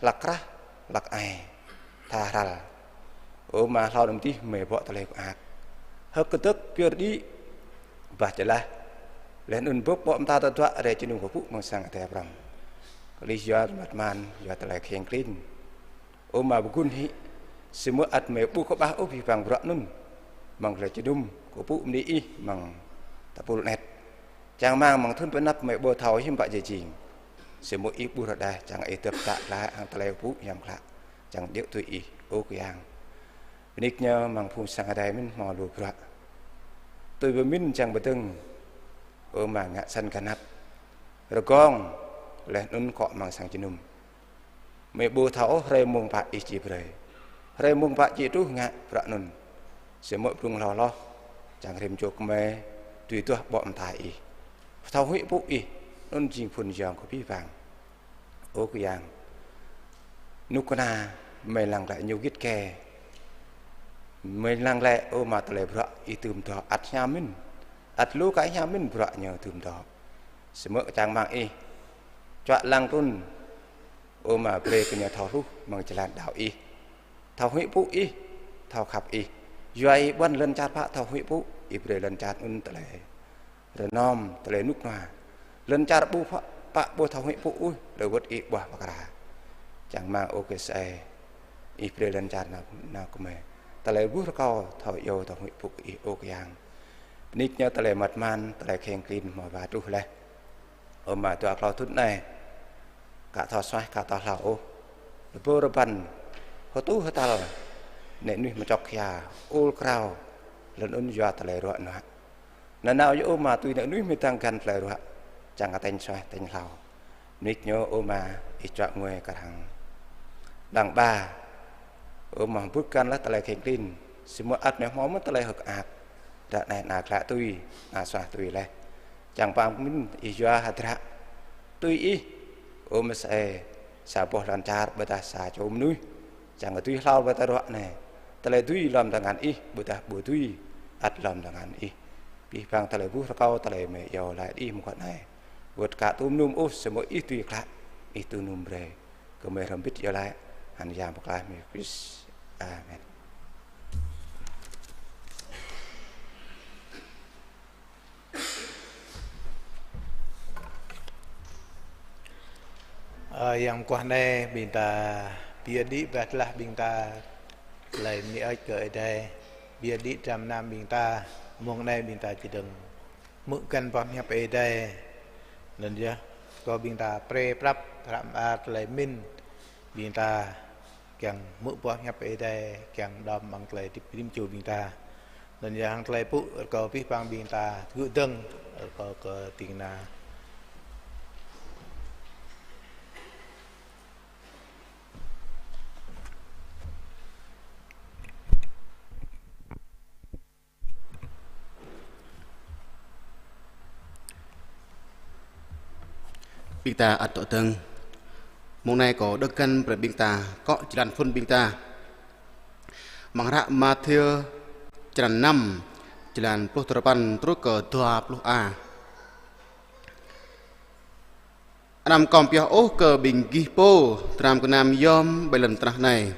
Hlăk krah, hlăk ai. Tha hrăl. Ơ Ama, hlâo anŭn dih mơi bŏ tơlơi kơak. Hơ̆k kơdơ̆k pơyơr đĭ. Bah jơlah. Laih anŭn bưp ƀô̆ mơta tơdruă rai jơnum kơkuh pơpŭ amăng sang adai prŏng. Kơlih yua mơ̆t man, yua tơlơi kheng klin. Ơ Ama, bơgun hĭ, samơ̆ ăt mơi ƀu kơƀah ôh abih bang bruă anŭn. Amăng tơlơi jơnum kơkuh pơpŭ bơni Ih amăng tơpul anet. Čang rơmang amăng thŭn pơ anăp mơi ƀu thâo hiư̆m pă jing jing. Samơ̆ Ih ƀuh rơđah čang Ih djăp tơlơi hăng tơlơi pơpŭ hiam klă. Čang djơ̆ tui Ih, ơ Khua Yang. Bơni kơ ñu amăng phung sang adai mĭn hmâo lu bruă. Tui pơmĭn čang pơdơ̆ng. Ơ Ama, ngă săn găn anăp. Rơgong, laih anŭn akŏ amăng sang jơnum. Mơi ƀu thâo ôh hrơi mông pă Ih či brơi. Hrơi mông pă či truh ngă bruă anŭn. Samơ̆ blung hloh hloh, čang rĭm čô gơmơi, tui duah ƀô̆ mơta Ih. Thâo huĭ pơpŭ Ih, anŭn jing phŭn yŏng kơ abih bang. Ơ Khua Yang. Rơnŭk kơna, mơi lăng glaĭ ñu git gai. Mơi lăng glaĭ, ơ Ama, tơlơi bruă Ih dưm dŏ ăt hiam mĭn. Ăt lu kơ hiam mĭn bruă ñu dưm dŏ. Samơ̆ čang rơmang Ih. Čuă lăng trŭn. Ơ Ama, brơi kơ ñu thâo hluh amăng jơlan đaŏ Ih. Thâo huĭ pơpŭ Ih, thâo khăp Ih. Yua Ih ƀuăn lŏn čar pă thâo huĭ pơpŭ, Ih brơi lŏn čar anŭn tơlơi rơnŏm, tơlơi rơnŭk rơnua. Lŏn čar ƀu pă, pă ƀu thâo huĭ pơpŭ ôh, lơwơ̆t Ih ƀuah pơkra. Čang rơmang ơ Khua Yang, Ih brơi lŏn čar nao, nao kơ mơi. Tơlơi ƀuh rơkâo thâo iâu thâo huĭ pơpŭ Ih ơ Khua Yang. Bơni kơ ñu tơlơi mơ̆t man, tơlơi kheng klin hmâo ba truh laih. Ơ Ama, dua klâo thŭn anai. Ka thâo suaih, ka thâo hlâo ôh. Rơbâo rơbăn, hơtu hơtăl, anai mơnuih mơčŏk hia, ul krao, laih anŭn yua tơlơi ruă nuă. Nanao yơh ơ Ama, tui anai mơnuih mơ̆ dang găn tơlơi ruă, čang kơ tañ suaih tañ hlâo. Bơni kơ ñu ơ Ama, Ih čuă ngui kar hăng. Đang ba, ơ Ama, bưp găn laih tơlơi kheng klin, samơ̆ ăt mơi hmâo mơ̆n tơlơi hơ̆k mơak. Ră anai ană glăi tui, ană suaih tui laih. Čang pơmĭn Ih yua hơdră. Tui Ih, ơ Mơsai, sa boh lŏn čar ƀôdah sa čô mơnuih. Čang kơ tui hlâo ƀơi tơlơi ruă anai. Tơlơi dưi lŏm tơngan Ih, ƀôdah ƀu dưi ăt lŏm tơngan Ih. Abih bang tơlơi ƀuh rơkâo tơlơi mơyua laĭ Ih mơguah anai. Wơ̆t ka tŭ mơnum ôh, samơ̆ Ih dưi klă, Ih tŭ mơnum brơi. Gơmơi hrŏm hơbĭt iâu laĭ hăng Yang Pơklaih mơ̆ng Krist. Amen. Ơ, Yang mơguah anai, ƀing ta pơyơr đĭ blah blah ƀing ta tơlơi mơni ơi kơ Ơi Adai, pơyơr đĭ dram gơnam ƀing ta, mông anai ƀing ta či dơ̆ng hmư̆ găn boh hiăp Ơi Adai. Anŭn yơh, kơ ƀing ta pre prăp hră mơar tơlơi pơmĭn ƀing ta kiăng hmư̆ boh hiăp Ơi Adai, kiăng đŏm amăng tơlơi hơdip rĭm čô ƀing ta. Anŭn yơh hăng tơlơi pŭ rơkâo abih bang ƀing ta tơgŭ dơ̆ng, rơkâo kơ ding kơna. Ƀing ta ăt dŏ dơ̆ng. Mông anai kâo đŏk găn brơi ƀing ta, akŏ jơlan phŭn ƀing ta. Amăng hră Mathiơ črăn năm, jơlan pluh duapăn truh kơ dua pluh a. Anăm kŏm pioh ôh kơ ƀing gih pô dram gơnam yom ƀơi lŏn tơnah anai.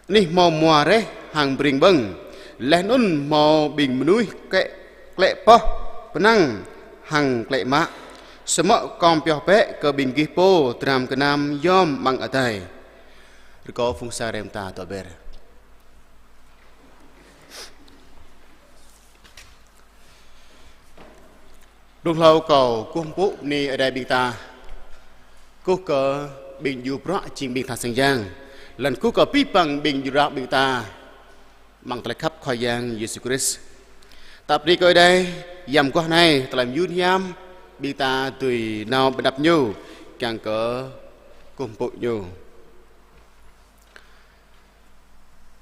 Anih hmâo mua reh hăng bring ƀơ̆ng, laih anŭn hmâo ƀing mơnuih klĕ, klĕ poh pơnăng hăng klĕ mă. Samơ̆ kŏm pioh bĕ kơ ƀing gih pô dram gơnam yom amăng adai. Rơkâo phung sang hrĕm ta dŏ ber. Đŭng hlâo kâo kơkuh pơpŭ bơni Ơi Adai ƀing ta. Kơkuh kơ ƀing djru bruă jing ƀing tha sang yang. Laih anŭn kơkuh kơ abih bang ƀing djru bruă ƀing ta amăng tơlơi khăp Khua Yang Yêsu Krist. Ta bơni kơ Ơi Adai, yăm mơguah anai, tơlơi mơyun hiam, ƀing ta dưi nao ƀơi anăp Ñu, kiăng kơ kơkuh pơpŭ Ñu.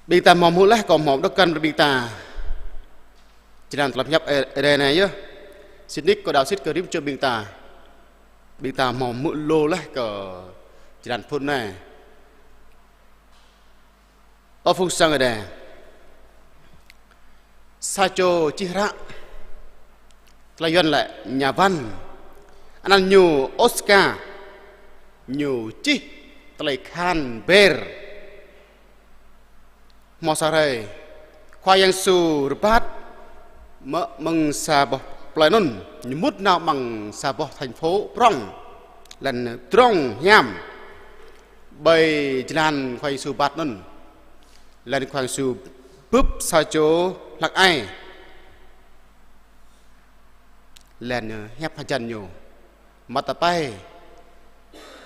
Ƀing ta hmâo hmư̆ laih, kâo hmâo đŏk găn brơi ƀing ta. Jơlan tơlơi pơhiăp Ơi Adai anai yơh. Sĭt nik kâo đaŏ sĭt kơ rĭm čô ƀing ta. Ƀing ta hmâo hmư̆ lu laih kơ jơlan phŭn anai. Ơ phung sang Ơi Adai. Sa čô čih hră. Tơlơi Yuan laĭ nhà văn. Anăn ñu Oscar. Ñu čih tơlơi khan ber. Hmâo sa hrơi, Khua Yang Yêsu rơbat mơ̆ng sa boh plơi anŭn, ñu mŭt nao amăng sa boh thành phố prŏng, laih anŭn pơdrŏng hiam ƀơi jơlan Khua Yang Yêsu rơbat anŭn. Laih anŭn Khua Yang Yêsu bưp sa čô hlăk ai, laih anŭn hiăp hơjăn ñu. Mơ̆ ta pơai.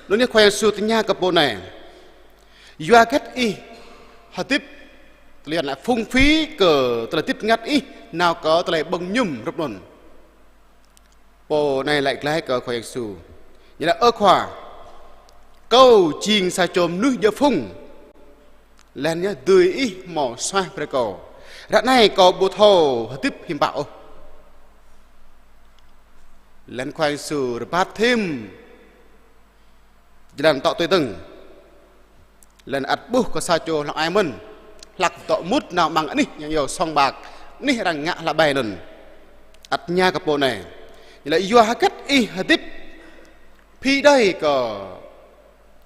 Anŭn yơh Khua Yang Yêsu tơña kơ pô anai: Yua hơget ih hơdip, tơlơi Yuan laĭ phung phí kơ tơlơi hơdip bơngăt ih nao kơ tơlơi ƀơ̆ng mơñum hrup anŭn? Pô anai laĭ glaĭ kơ Khua Yang Yêsu: Ñu laĭ: Ơ Khua, kâo jing sa čô mơnuih djơ̆ phung. Laih anŭn yơh dưi ih hmâo suaih brơi kâo. Ră anai kâo ƀu thâo hơdip hiư̆m pă ôh. Laih anŭn Khua Yang Yêsu rơbat thêm jơlan tŏ tui dơ̆ng. Laih anŭn ăt ƀuh kơ sa čô hlăk ai mơ̆n, hlăk dŏ mŭt nao amăng anih yang yơh sông bạc, anih arăng ngă hla ƀai anŭn. Ăt tơña kơ pô anai: Ñu laĭ: Yua hơget ih hơdip phi đơi kơ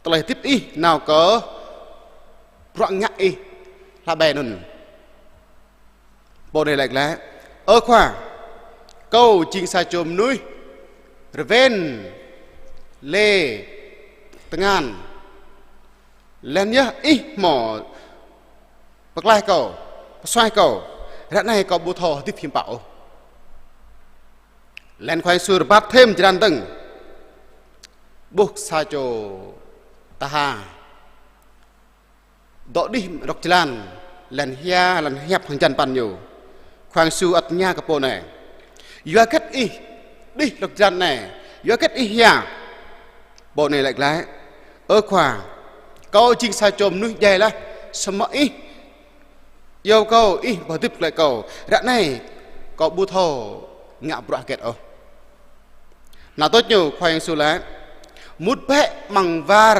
tơlơi hơdip ih nao kơ bruă ngă ih hla ƀai anŭn? Pô anai laĭ glaĭ: Ơ Khua, kâo jing sa čô mơnuih rơwen lê tơngan. Laih anŭn yơh ih hmâo pơklaih kâo, pơsuaih kâo. Ră anai kâo ƀu thâo hơdip hiư̆m pă ôh. Laih anŭn Khua Yang Yêsu rơbat thêm jơlan dơ̆ng. Ƀuh sa čô taha dŏ đih rŏk jơlan, laih anŭn hia, laih anŭn hiăp hăng hơjăn păn ñu. Khua Yang Yêsu ăt tơña kơ pô anai: Yua hơget ih đih rŏk jơlan anai? Yua hơget ih hia? Pô anai laĭ glaĭ: Ơ Khua, kâo jing sa čô mơnuih djai laih, samơ̆ ih iâu kâo, ih pơhơdip glaĭ kâo. Ră anai kâo ƀu thâo ngă bruă hơget ôh. Nao tuč ñu, Khua Yang Yêsu laĭ: Mŭt bĕ amăng war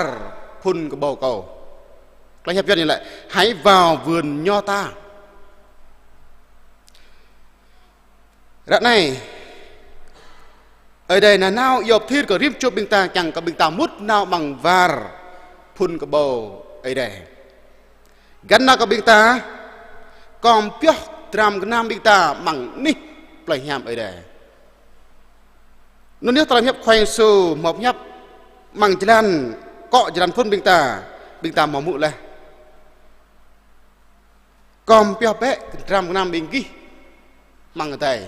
phŭn kơƀâo kâo. Tơlơi hiăp Yuan ñu laĭ: "Hãy vào vườn nho ta." Ră anai, Ơi Adai nanao iâu pơthir kơ rĭm čô ƀing ta kiăng kơ ƀing ta mŭt nao amăng war phŭn kơƀâo Ơi Adai. Găn nao kơ ƀing ta, kom pioh dram gơnam ƀing ta amăng anih plei hiam Ơi Adai. Anŭn yơh tơlơi hiăp Khua Yang Yêsu hmâo hiăp amăng jơlan akŏ jơlan phŭn ƀing ta, ƀing ta hmâo hmư̆ laih: "Kom pioh bĕ dram gơnam ƀing gih amăng adai.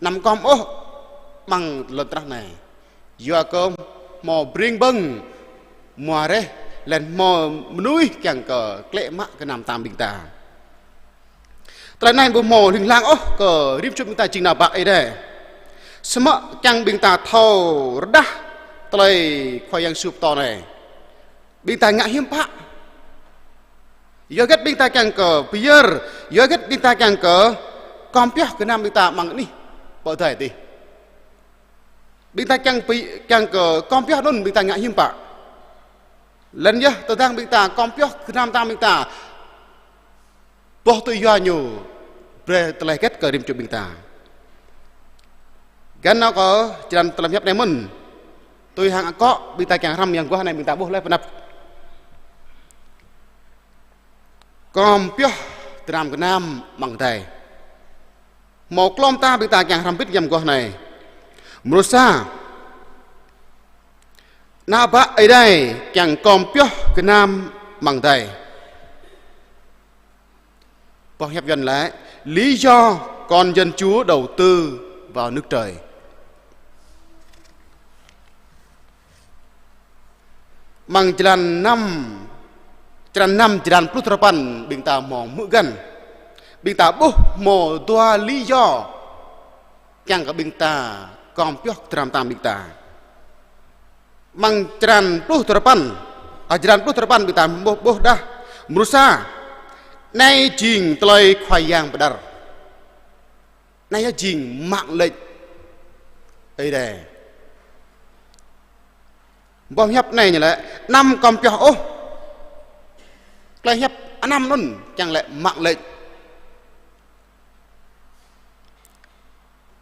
Anăm kom ôh amăng lŏn tơnah anai. Yua kơ hmâo bring bơ̆ng, hmua reh, laih anŭn hmâo mơnuih kiăng kơ klĕ mă gơnam tam ƀing ta." Tơlơi anai ƀu hmâo hling hlang ôh kơ rĭm čô ƀing ta jing ană bă Ơi Adai. Samơ̆ kiăng ƀing ta thâo rơđah tơlơi Khua Yang Yêsu pơtô anai, ƀing ta ngă hiư̆m pă. Yua hơget ƀing ta kiăng kơ pơyơr, yua hơget ƀing ta kiăng kơ kom pioh gơnam ƀing ta amăng anih pơ adai adih. Ƀing ta kiăng pơ-, kiăng kơ kom pioh anŭn ƀing ta ngă hiư̆m pă. Laih anŭn yơh tơdang ƀing ta kom pioh gơnam tam ƀing ta, boh tŭ yua ñu brơi tơlơi hơget kơ rĭm čô ƀing ta. Găn nao kơ jơlan tơlơi hiăp anai mơ̆n. Tui hăng akŏ ƀing ta kiăng hrăm yang guah anai ƀing ta ƀuh laih pơ anăp: "Kom pioh dram gơnam amăng adai." Hmâo klŏm ta ƀing ta kiăng hrăm bĭt yang guah anai. Mrô sa, ană bă Ơi Adai kiăng kom pioh gơnam amăng adai. Boh hiăp Yuan laĭ: "Lý do con dân Chúa đầu tư vào nước trời." Amăng jơlan năm, črăn năm, jơlan pluh duarơpăn, ƀing ta hmâo hmư̆ găn. Ƀing ta ƀuh hmâo dua lý do kiăng kơ ƀing ta kom pioh dram tam ƀing ta. Amăng črăn pluh duarơpăn, a, jơlan pluh duarơpăn ƀing ta ƀuh, ƀuh đah. Mrô sa, anai jing tơlơi Khua Yang pơđar. Anai yơh jing mạng lệnh Ơi Adai. Boh hiăp anai ñu laĭ: "Anăm kom pioh ôh." Tơlơi hiăp anăm anŭn kiăng laĭ mạng lệnh.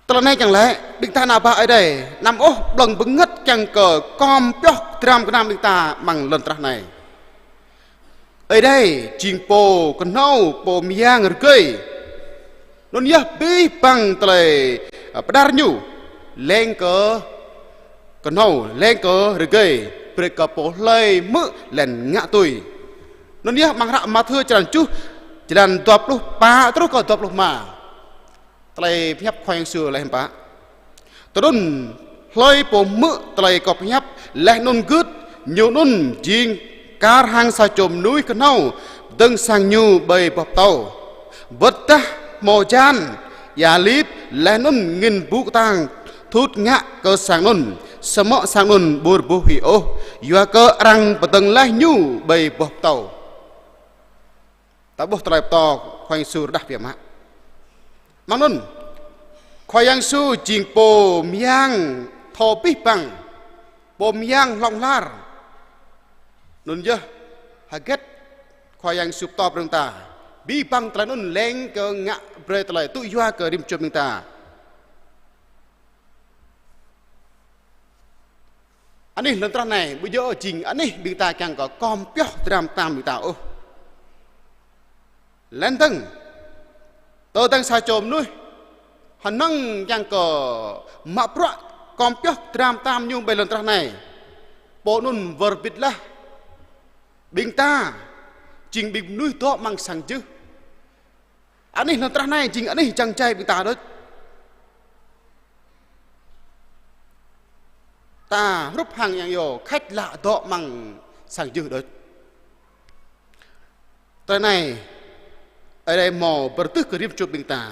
Tơlơi anai kiăng laĭ, ƀing ta ană bă Ơi Adai, anăm ôh blơ̆ng bơngơ̆t kiăng kơ kom pioh dram gơnam ƀing ta amăng lŏn tơnah anai. Ơi Adai jing pô kơhnâo, pô mơyang rơgơi. Anŭn yơh abih bang tơlơi, ơ, pơđar ñu leng kơ kơhnâo, leng kơ rơgơi, brơi kơ pô hlơi hmư̆ laih anŭn ngă tui. Anŭn yơh amăng hră Mathiơ črăn tơjuh, jơlan dua pluh pă truh kơ dua pluh rơma. Tơlơi pơhiăp Khua Yang Yêsu laĭ hiư̆m pă: "Tui anŭn hlơi pô hmư̆ tơlơi kâo pơhiăp laih anŭn gưt, ñu anŭn jing kar hăng sa čô mơnuih kơhnâo dơ̆ng sang ñu ƀơi boh pơtâo. Wơ̆t tơdah hmâo hơjan, ia lip, laih anŭn angĭn ƀu kơtang thut ngă kơ sang anŭn, samơ̆ sang anŭn ƀu rơbuh hĭ ôh, yua kơ arăng pơdơ̆ng laih ñu ƀơi boh pơtâo." Ta ƀuh tơlơi pơtô Khua Yang Yêsu rơđah biă mă. Mơ̆ng anŭn, Khua Yang Yêsu jing pô mơyang thâo abih bang, pô mơyang hlŏng lar. Anŭn yơh hơget Khua Yang Yêsu pơtô brơi ta, abih bang tơlơi anŭn leng kơ ngă brơi tơlơi tŭ yua kơ rĭm čô ƀing ta. Anih lŏn tơnah anai, ƀu djơ̆ jing anih ƀing ta kiăng kơ kom pioh dram tam ƀing ta ôh. Laih dơ̆ng, tơdang sa čô mơnuih hơnơ̆ng kiăng kơ mă bruă kom pioh dram tam ñu ƀơi lŏn tơnah anai, pô anŭn wơr bĭt laih. Ƀing ta jing ƀing mơnuih dŏ amăng sang jưh. Anih lŏn tơnah anai jing anih jăng jai ƀing ta đôč. Ta hrup hăng yang yơh khač lă dŏ amăng sang jưh đôč. Tơlơi anai, Ơi Adai hmâo pơrơtuh kơ rĭm čô ƀing ta.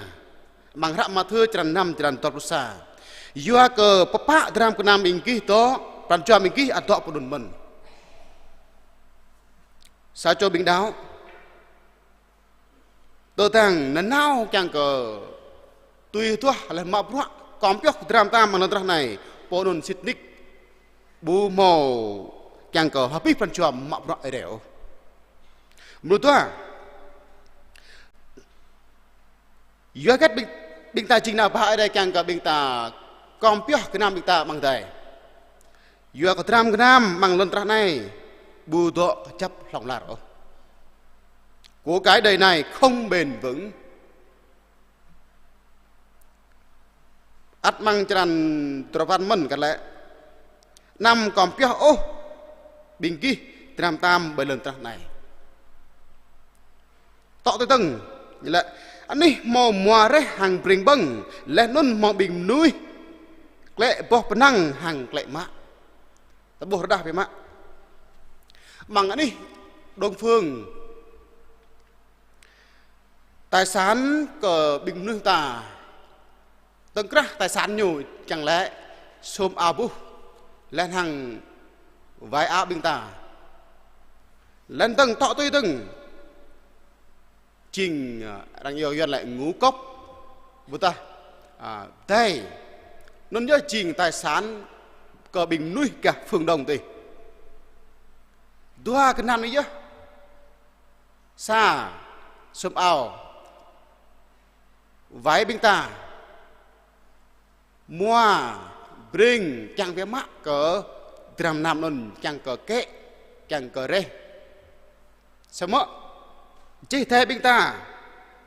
Amăng hră Mathiơ črăn năm, črăn dua pluh sa. Yua kơ pơpă dram gơnam ƀing gih dŏ, pran jua ƀing gih ăt dŏ pơ anŭn mơ̆n. Sa čô ƀing đaŏ, tơdang nanao kiăng kơ tui hơduah laih mă bruă kom pioh dram tam amăng lŏn tơnah anai, pô anŭn sĭt nik ƀu hmâo kiăng kơ hơbĭt pran jua mă bruă Ơi Adai ôh. Mrô dua. Yua hơget ƀing, ƀing ta jing ană bă Ơi Adai kiăng kơ ƀing ta khŏm pioh gơnam ƀing ta amăng adai. Yua kơ dram gơnam amăng lŏn tơnah anai ƀu dŏ kơjăp hlŏng lar ôh. Của cải đời này không bền vững. Ăt amăng črăn duarơpăn mơ̆n kar lĕ: Anăm khŏm pioh ôh ƀing gih dram tam ƀơi lŏn tơnah anai. Tŏ tui dơ̆ng, ñu laĭ: Anih hmâo mua reh hăng bring ƀơ̆ng, laih anŭn hmâo ƀing mơnuih klĕ boh pơnăng hăng klĕ mă. Ta ƀuh rơđah biă mă. Amăng anih đông phương, tài sản kơ ƀing mơnuih ta, tơ̆ng krah tài sản ñu kiăng lĕ sum ao ƀuh, laih hăng wai ao ƀing ta. Laih dơ̆ng tŏ tui dơ̆ng jing, a, arăng iâu Yuan lĕ ngũ cốc, ƀôdah, a, pơdai. Anŭn yơh jing tài sản kơ ƀing mơnuih gah phương Đông tih. Dua gơnam anai yơh. Sa, sum ao wai ƀing ta. Mua, bring, kiăng biă mă kơ dram gơnam anŭn, kiăng kơ kĕ, kiăng kơ reh. Samơ̆ čih tơ ƀing ta,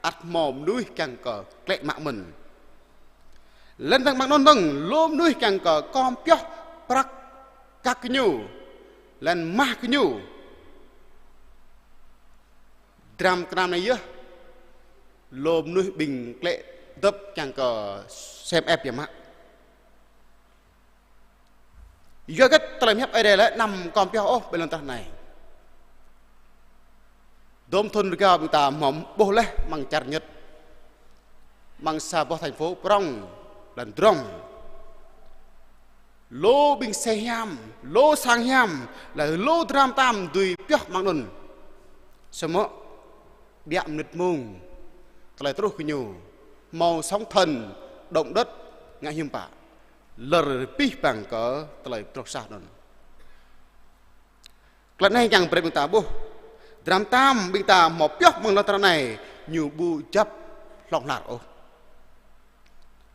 ăt hmâo mơnuih kiăng kơ klĕ mă mơ̆n. Laih dơ̆ng amăng anŭn dơ̆ng, lu mơnuih kiăng kơ khŏm pioh prăk kăk kơ ñu, laih mah kơ ñu. Dram gơnam anai yơh, lu mơnuih ƀing klĕ dŏp kiăng kơ sem ĕp biă mă. Yua hơget tơlơi pơhiăp Ơi Adai lĕ anăm khŏm pioh ôh ƀơi lŏn tơnah anai. Dôm thŭn rơgao ƀing ta hmâo ƀuh laih amăng čar Nhật, amăng sa boh thành phố prŏng, lŏn drŏng. Lu ƀing xe hiam, lu sang hiam, laih lu dram tam dưi pioh amăng anŭn. Samơ̆ biă mơnit mông, tơlơi truh kơ ñu, hmâo sóng thần, động đất, ngă hiư̆m pă. Lơr abih bang kơ tơlơi pơtrôh sah anŭn. Tơlơi anai kiăng brơi ƀing ta ƀuh, dram tam ƀing ta hmâo pioh amăng lŏn tơnah anai, ñu ƀu kơjăp hlŏng lar ôh.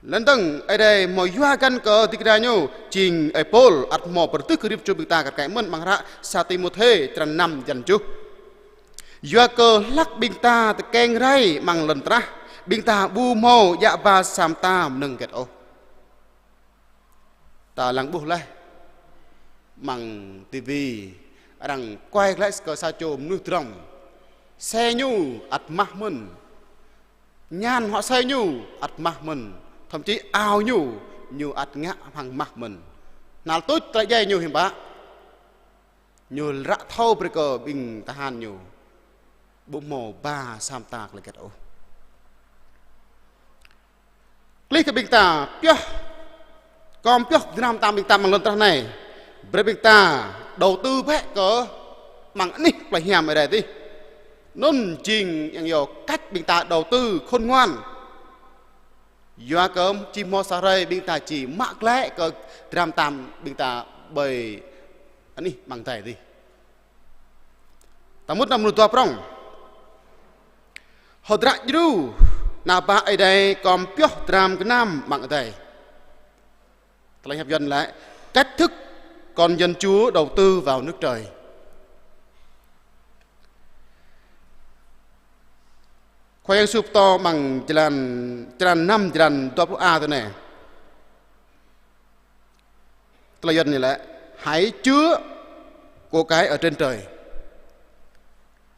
Laih dơ̆ng Ơi Adai hmâo yua găn kơ ding kơna ñu, jing ơi Pôl ăt hmâo pơrơtuh kơ rĭm čô ƀing ta kar kaĭ mơ̆n amăng hră sa Timôthê črăn năm jăn tơjuh. Yua kơ hlăk ƀing ta tơkeng rai amăng lŏn tơnah, ƀing ta ƀu hmâo djă ba sa mơta mơnơ̆ng hơget ôh. Ta lăng ƀuh laih amăng tivi, arăng quay glaĭ kơ sa čô mơnuih drŏng. Xe ñu ăt mah mơ̆n. Ñan huă xe ñu ăt mah mơ̆n. Thậm chí ao ñu, ñu ăt ngă hăng mah mơ̆n. Hnal tuč tơlơi djai ñu hiư̆m pă. Ñu ră thâo brơi kơ ƀing tơhan ñu. Ƀu hmâo ba sa mơta tơlơi hơget ôh. Klih kơ ƀing ta pioh, khŏm pioh dram tam ƀing ta amăng lŏn tơnah anai. Brơi ƀing ta đầu tư bĕ kơ amăng anih plei hiam Ơi Adai tih. Anŭn jing yang yơh cách ƀing ta đầu tư khôn ngoan. Yua kơ či hmâo sa hrơi ƀing ta či mă glaĭ kơ dram tam ƀing ta ƀơi anih amăng adai tih. Ta mŭt amăng mrô dua prŏng. Hơdră djru, ană bă Ơi Adai khŏm pioh dram gơnam amăng adai. Tơlơi hiăp Yuan lĕ, cách thức con dân Chúa đầu tư vào nước trời. Khua Yang Yêsu pơtô amăng jơlan, črăn năm jơlan dua pluh a tui anai. Tơlơi Yuan ñu lĕ, hãy chứa của cải ở trên trời.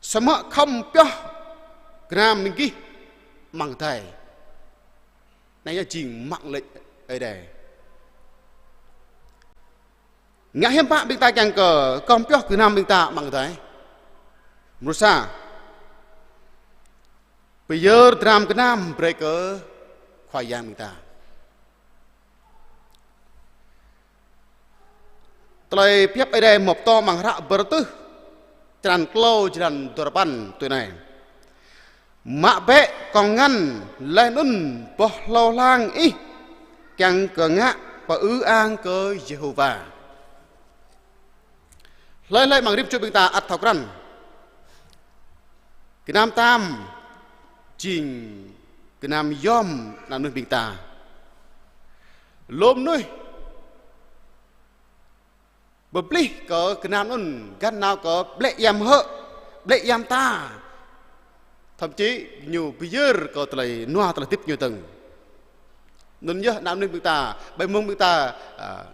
Samơ̆ khŏm pioh gơnam ƀing gih amăng adai. Anai yơh jing mạng lệnh Ơi Adai. Ngă hiư̆m pă ƀing ta kiăng kơ khŏm pioh gơnam ƀing ta amăng adai. Mrô sa. Pơyơr dram gơnam brơi kơ Khua Yang ƀing ta. Tơlơi pơhiăp Ơi Adai hmâo pơtô amăng hră Bơrơtuh, črăn klâo jơlan dua rơpăn tui anai. Mă bĕ kŏng ngăn laih anŭn boh hlâo hlang ih kiăng kơ ngă pơư ang kơ Yêhôwa. Hlơi hlơi amăng rĭm čô ƀing ta ăt thâo krăn. Gơnam tam jing gơnam yom ană mơnuih ƀing ta. Lŏm mơnuih pơplih kơ gơnam anŭn găn nao kơ ƀlĕ ia mơhơ̆, ƀlĕ ia mơta. Thậm chí ñu pơyơr kơ tơlơi nua tơlơi hơdip ñu dơ̆ng. Anŭn yơh ană mơnuih ƀing ta, ƀơi mông ƀing ta, a,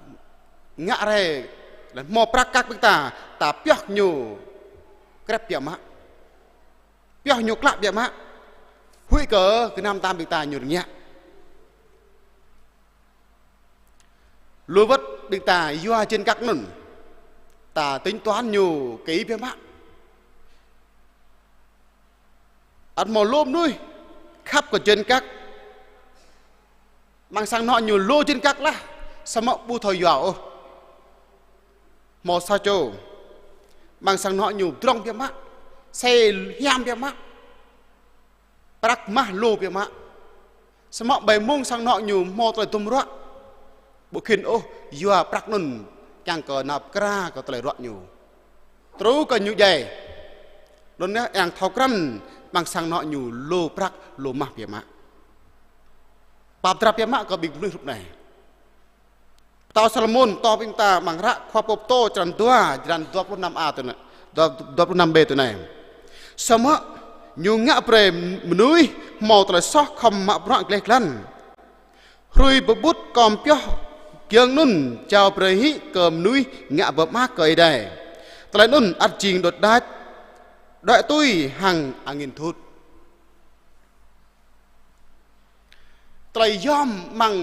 ngă rai, laih hmâo prăk kăk ƀing ta, ta pioh ñu krĕp biă mă. Pioh ñu klă biă mă. Huĭ kơ gơnam tam ƀing ta ñu rơngiă. Lu wơ̆t ƀing ta yua jên kăk anŭn, ta tính toán ñu kỹ biă mă. Ăt hmâo lŏm mơnuih khăp kơ jên kăk. Amăng sang anŏ ñu lu jên kăk laih, samơ̆ ƀu thâo yua ôh. Hmâo sa čô, amăng sang anŏ ñu pơdrŏng biă mă, xe hiam biă mă, prăk mah lu biă mă. Samơ̆ ƀơi mông sang anŏ ñu hmâo tơlơi dŭm ruă, ƀu khĭn ôh yua prăk anŭn kiăng kơ nao pơkra kơ tơlơi ruă ñu. Truh kơ ñu djai. Anŭn yơh arăng thâo krăn amăng sang anŏ ñu lu prăk lu mah biă mă. Pap drap biă mă kơ ƀing mơnuih rup anai. Pơtao Salômôn pơtô ƀing ta amăng hră Khua pô pơtô črăn dua, črăn dua pluh năm a tui anai, dua, dua pluh năm b tui anai. Samơ̆ ñu ngă brơi mơnuih hmâo tơlơi soh khŏm mă bruă gleh glan. Hrui pơƀut kom pioh giŏng anŭn jao brơi hĭ kơ mơnuih ngă pơmơak kơ Ơi Adai. Tơlơi anŭn ăt jing đôč đač, đuaĭ tui hăng angĭn thut. Tơlơi yom amăng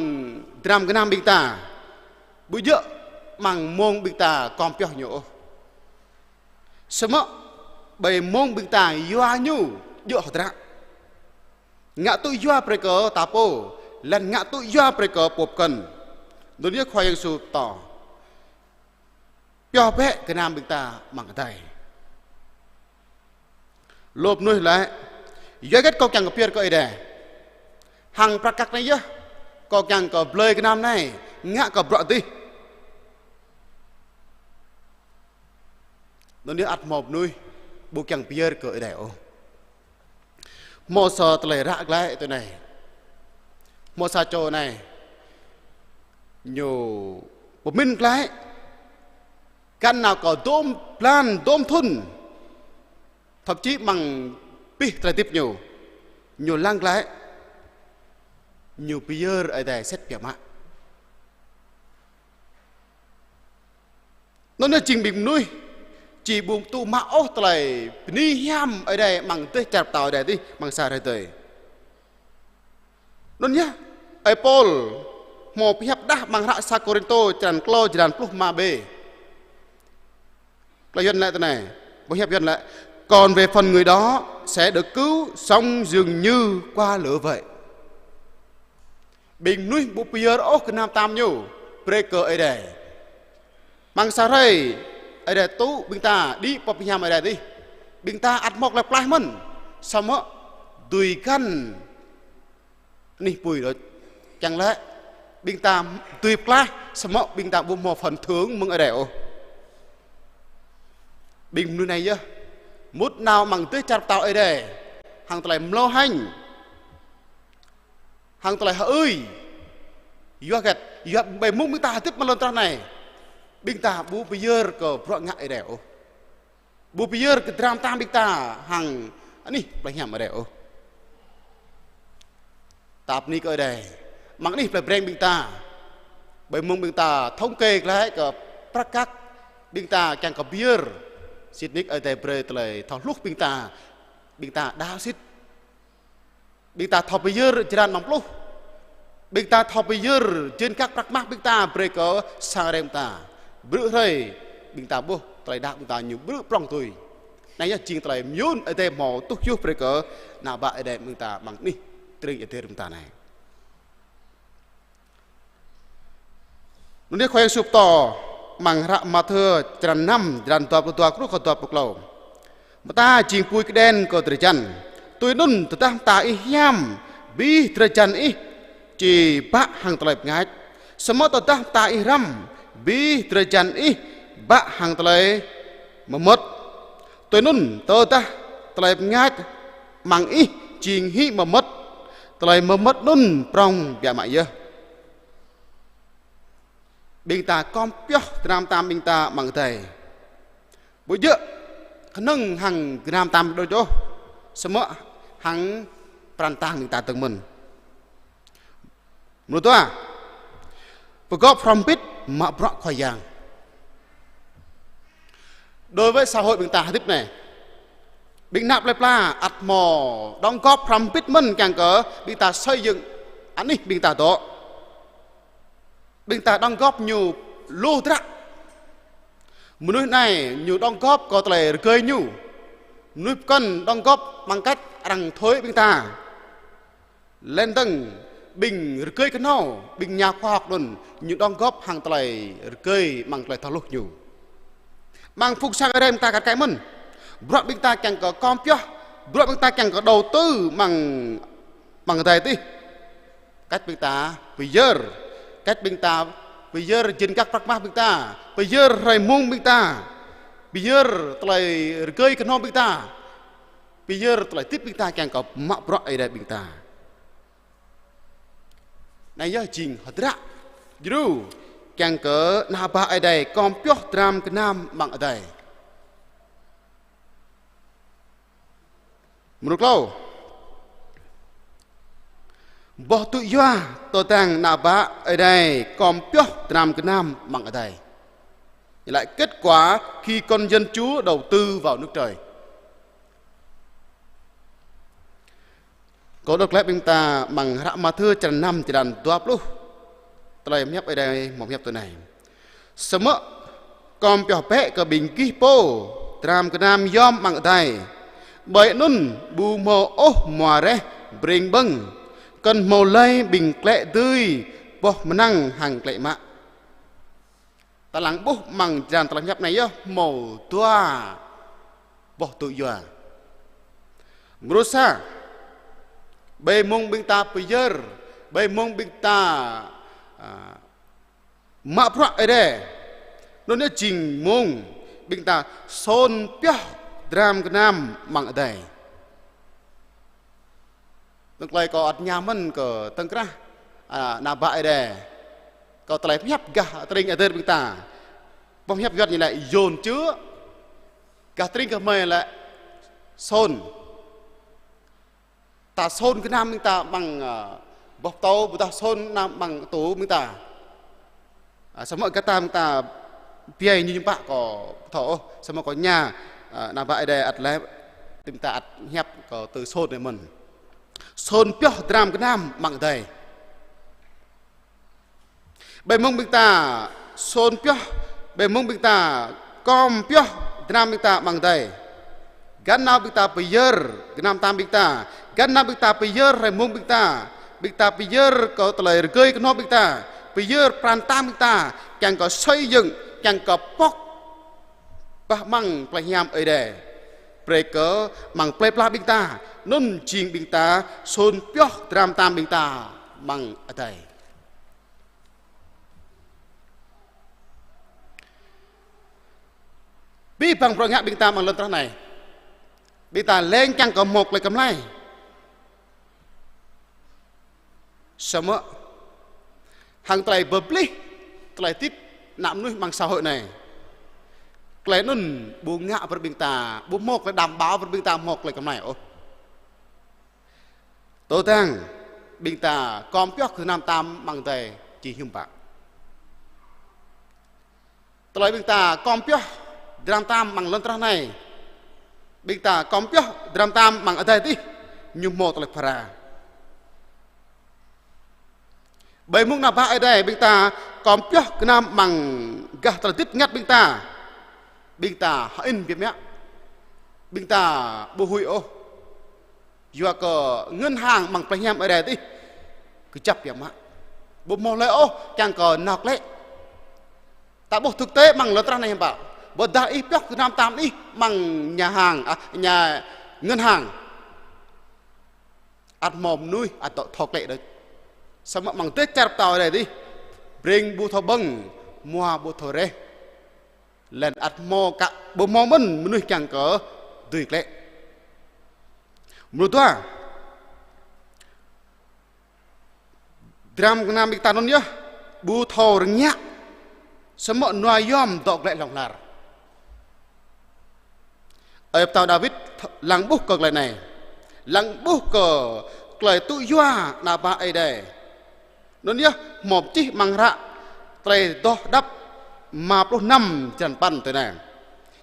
dram gơnam ƀing ta, ƀu djơ̆ amăng mông ƀing ta kom pioh ñu ôh. Samơ̆ ƀơi mông ƀing ta yua ñu djơ̆ hơdră. Ngă tŭ yua brơi kơ ta pô, laih ngă tŭ yua brơi kơ pô pơkŏn. Anŭn yơh Khua Yang Yêsu pơtô. Pioh bĕ gơnam ƀing ta amăng adai. Lŏm mơnuih laĭ: Yua hơget kâo kiăng kơ pơyơr kơ Ơi Adai? Hăng prăk kăk anai yơh kâo kiăng kơ blơi gơnam anai, ngă kơ bruă adih. Anŭn yơh ăt hmâo mơnuih ƀu kiăng pơyơr kơ Ơi Adai ôh. Hmâo sa tơlơi ră glaĭ tui anai. Hmâo sa čô anai, ñu pơmĭn glaĭ găn nao kơ dôm blan dôm thŭn, thậm chí amăng abih tơlơi hơdip ñu, ñu lăng glaĭ, ñu pơyơr Ơi Adai sĭt biă mă. Anŭn yơh jing ƀing mơnuih či ƀu tŭ mă ôh tơlơi bơni hiam Ơi Adai amăng dêh čar pơtao Ơi Adai adih amăng sa hrơi tơi. Anŭn yơh ơi Pôl hmâo pơhiăp đah amăng hră sa Kôrintô črăn klâo, črăn pluh ma b. Klei Yuan laĭ tui anai, pơhiăp Yuan laĭ: Còn về phần người đó sẽ được cứu sống dường như qua lửa vậy. Ƀing mơnuih ƀu pơyơr ôh gơnam tam ñu brơi kơ Ơi Adai. Amăng sa hrơi Ơi Adai tŭ ƀing ta đĭ pơ pơhiam Ơi Adai adih, ƀing ta ăt hmâo tơlơi pơklaih mơ̆n, samơ̆ dưi găn anih apui đôč. Čang lĕ ƀing ta dưi pơklaih, samơ̆ ƀing ta ƀu hmâo phần thưởng mơ̆ng Ơi Adai ôh. Ƀing mơnuih anai yơh mŭt nao amăng dêh čar pơtao Ơi Adai hăng tơlơi mlâo hêñ, hăng tơlơi hơưi. Yua hơget? Yua ƀơi mông ƀing ta hơdip amăng lŏn tơnah anai, ƀing ta ƀu pơyơr kơ bruă ngă Ơi Adai ôh. Ƀu pơyơr kơ dram tam ƀing ta hăng anih plei hiam Ơi Adai ôh. Ta bơni kơ Ơi Adai, amăng anih plei Breng ƀing ta, ƀơi mông ƀing ta thống kê glaĭ kơ prăk kăk ƀing ta kiăng kơ pơyơr, sĭt nik Ơi Adai brơi tơlơi thâo hluh ƀing ta, ƀing ta đaŏ sĭt. Ƀing ta thâo pơyơr črăn amăng pluh. Ƀing ta thâo pơyơr jên kăk prăk mah ƀing ta brơi kơ sang Ơi Adai ƀing ta. Brư̆ hrơi ƀing ta ƀuh tơlơi đaŏ ƀing ta ñu brư̆ prŏng tui. Anai yơh jing tơlơi mơyŭn Ơi Adai hmâo tuh yuh brơi kơ ană bă Ơi Adai ƀing ta amăng anih tring Ơi Adai ƀing ta anai. Anŭn yơh Khua Yang Yêsu pơtô amăng hră Mathiơ črăn năm, črăn dua pluh dua truh kơ dua pluh klâo. Mơta jing apui kơđen kơ drơi jăn. Tui anŭn tơdah mơta ih hiam, abih drơi jăn ih či bă hăng tơlơi bơngač. Samơ̆ tơdah mơta ih răm, abih drơi jăn ih bă hăng tơlơi mơmŏt. Tui anŭn tơdah tơlơi bơngač amăng ih jing hĭ mơmŏt, tơlơi mơmŏt anŭn prŏng biă mă yơh. Ƀing ta khŏm pioh dram tam ƀing ta amăng adai. Ƀu djơ̆ kơnơ̆ng hăng dram tam đôč ôh, samơ̆ hăng pran tang ƀing ta dơ̆ng mơ̆n. Mơnuih tua, pơgop hrŏm hơbĭt mă bruă Khua Yang. Đối với xã hội ƀing ta hơdip anai, ƀing ană plơi pla ăt hmâo đóng góp hrŏm hơbĭt mơ̆n kiăng kơ ƀing ta xây dựng anih ƀing ta dŏ. Ƀing ta đóng góp ñu lu hơdră. Mơnuih anai ñu đóng góp kơ tơlơi rơgơi ñu. Mơnuih pơkŏn đóng góp bằng cách arăng thuê ƀing ta. Laih dơ̆ng ƀing rơgơi kơhnâo, ƀing nhà khoa học anŭn, ñu đóng góp hăng tơlơi rơgơi amăng tơlơi thâo hluh ñu. Amăng phung sang Ơi Adai ƀing ta kar kaĭ mơ̆n. Bruă ƀing ta kiăng kơ khŏm pioh, bruă ƀing ta kiăng kơ đầu tư amăng, amăng adai adih. Cách ƀing ta pơyơr, cách ƀing ta pơyơr jên kăk prăk mah ƀing ta, pơyơr hrơi mông ƀing ta, pơyơr tơlơi rơgơi kơhnâo ƀing ta. Pơyơr tơlơi hơdip ƀing ta kiăng kơ mă bruă Ơi Adai ƀing ta. Anai yơh jing hơdră djru kiăng kơ ană bă Ơi Adai khŏm pioh dram gơnam amăng adai. Mrô klâo. Boh tŭ yua tơdang ană bă Ơi Adai khŏm pioh dram gơnam amăng adai. Lại kết quả khi con dân Chúa đầu tư vào nước trời. Kâo đŏk glaĭ ƀing ta amăng hră Mathiơ črăn năm, črăn dua pluh. Tơlơi pơhiăp Ơi Adai hmâo pơhiăp tui anai: Samơ̆ khŏm pioh bĕ kơ ƀing gih pô dram gơnam yom amăng adai. Ƀơi anŭn ƀu hmâo ôh hmua reh brêng ƀơ̆ng, kŏn hmâo lơi ƀing klĕ dưi boh mơnăng hăng klĕ mă. Ta lăng ƀuh amăng črăn tơlơi pơhiăp anai yơh hmâo dua boh tŭ yua. Mrô sa, ƀơi mông ƀing ta pơyơr, ƀơi mông ƀing ta, a, mă bruă Ơi Adai, anŭn yơh jing mông ƀing ta sôn pioh dram gơnam amăng adai. Tơ̆ng tơlơi kâo ăt ña mơ̆n kơ tơ̆ng krah, a, ană bă Ơi Adai. Kâo tơlơi pơhiăp gah tơring adơr ƀing ta. Boh pơhiăp Yuan ñu laĭ yôn chứa. Gah tơring gah mơi laĭ sôn. Ta sôn gơnam ƀing ta amăng, a, boh pơtâo, ƀôdah sôn gơnam amăng tŭ ƀing ta. A, samơ̆ gah ta ƀing ta biă ñu ñu pă kâo thâo ôh, samơ̆ kâo ña, a, ană bă Ơi Adai ăt laĭ, ƀing ta ăt pơhiăp kơ tui sôn anai mơ̆n. Sôn pioh dram gơnam amăng adai. Ƀơi mông ƀing ta sôn pioh, ƀơi mông ƀing ta khŏm pioh dram ƀing ta amăng adai. Găn nao ƀing ta pơyơr gơnam tam ƀing ta, găn nao ƀing ta pơyơr hrơi mông ƀing ta, ƀing ta pơyơr kơ tơlơi rơgơi kơhnâo ƀing ta, pơyơr pran tang ƀing ta, kiăng kơ xây dựng, kiăng kơ pŏk bah amăng plei hiam Ơi Adai. Brơi kơ amăng plei pla ƀing ta, anŭn jing ƀing ta sôn pioh dram tam ƀing ta amăng adai. Abih bang bruă ngă ƀing ta amăng lŏn tơnah anai, ƀing ta leng kiăng kơ hmâo tơlơi kơmlai. Samơ̆ hăng tơlơi pơplih, tơlơi hơdip ană mơnuih amăng xã hội anai, tơlơi anŭn ƀu ngă brơi ƀing ta, ƀu hmâo tơlơi đảm bảo brơi ƀing ta hmâo tơlơi kơmlai ôh. Tơdang ƀing ta khŏm pioh gơnam tam amăng adai či hiư̆m pă. Tơlơi ƀing ta khŏm pioh dram tam amăng lŏn tơnah anai, ƀing ta khŏm pioh dram tam amăng adai adih, ñu hmâo tơlơi phara. Ƀơi mông ană bă Ơi Adai, ƀing ta khŏm pioh gơnam amăng gah tơlơi hơdip ngă ƀing ta. Ƀing ta hơĭn biă mă. Ƀing ta ƀu huĭ ôh. Yua kơ ngân hàng amăng plei hiam Ơi Adai adih kơjăp biă mă. Ƀu hmâo lơi ôh kiăng kơ nao klĕ. Ta ƀuh thực tế amăng lŏn tơnah anai hiư̆m pă. Ƀôdah ih pioh gơnam tam ih amăng nhà hàng, a, nhà ngân hàng, ăt hmâo mơnuih ăt dŏ thâo klĕ đôč. Samơ̆ amăng dêh čar pơtao Ơi Adai adih, brêng ƀu thâo ƀơ̆ng, hmua ƀu thâo reh. Laih anŭn ăt hmâo kơ, ƀu hmâo mơ̆n mơnuih kiăng kơ dưi klĕ. Mrô dua. Dram gơnam ƀing ta anŭn yơh, ƀu thâo rơngiă, samơ̆ nua yom dŏ glaĭ hlŏng lar. Ơi pơtao Dawid lăng ƀuh kơ tơlơi anai, lăng ƀuh kơ tơlơi tŭ yua ană bă Ơi Adai. Anŭn yơh hmâo pơčih amăng hră Tơlơi Adoh Hơđăp rơma pluh năm črăn păn tui anai.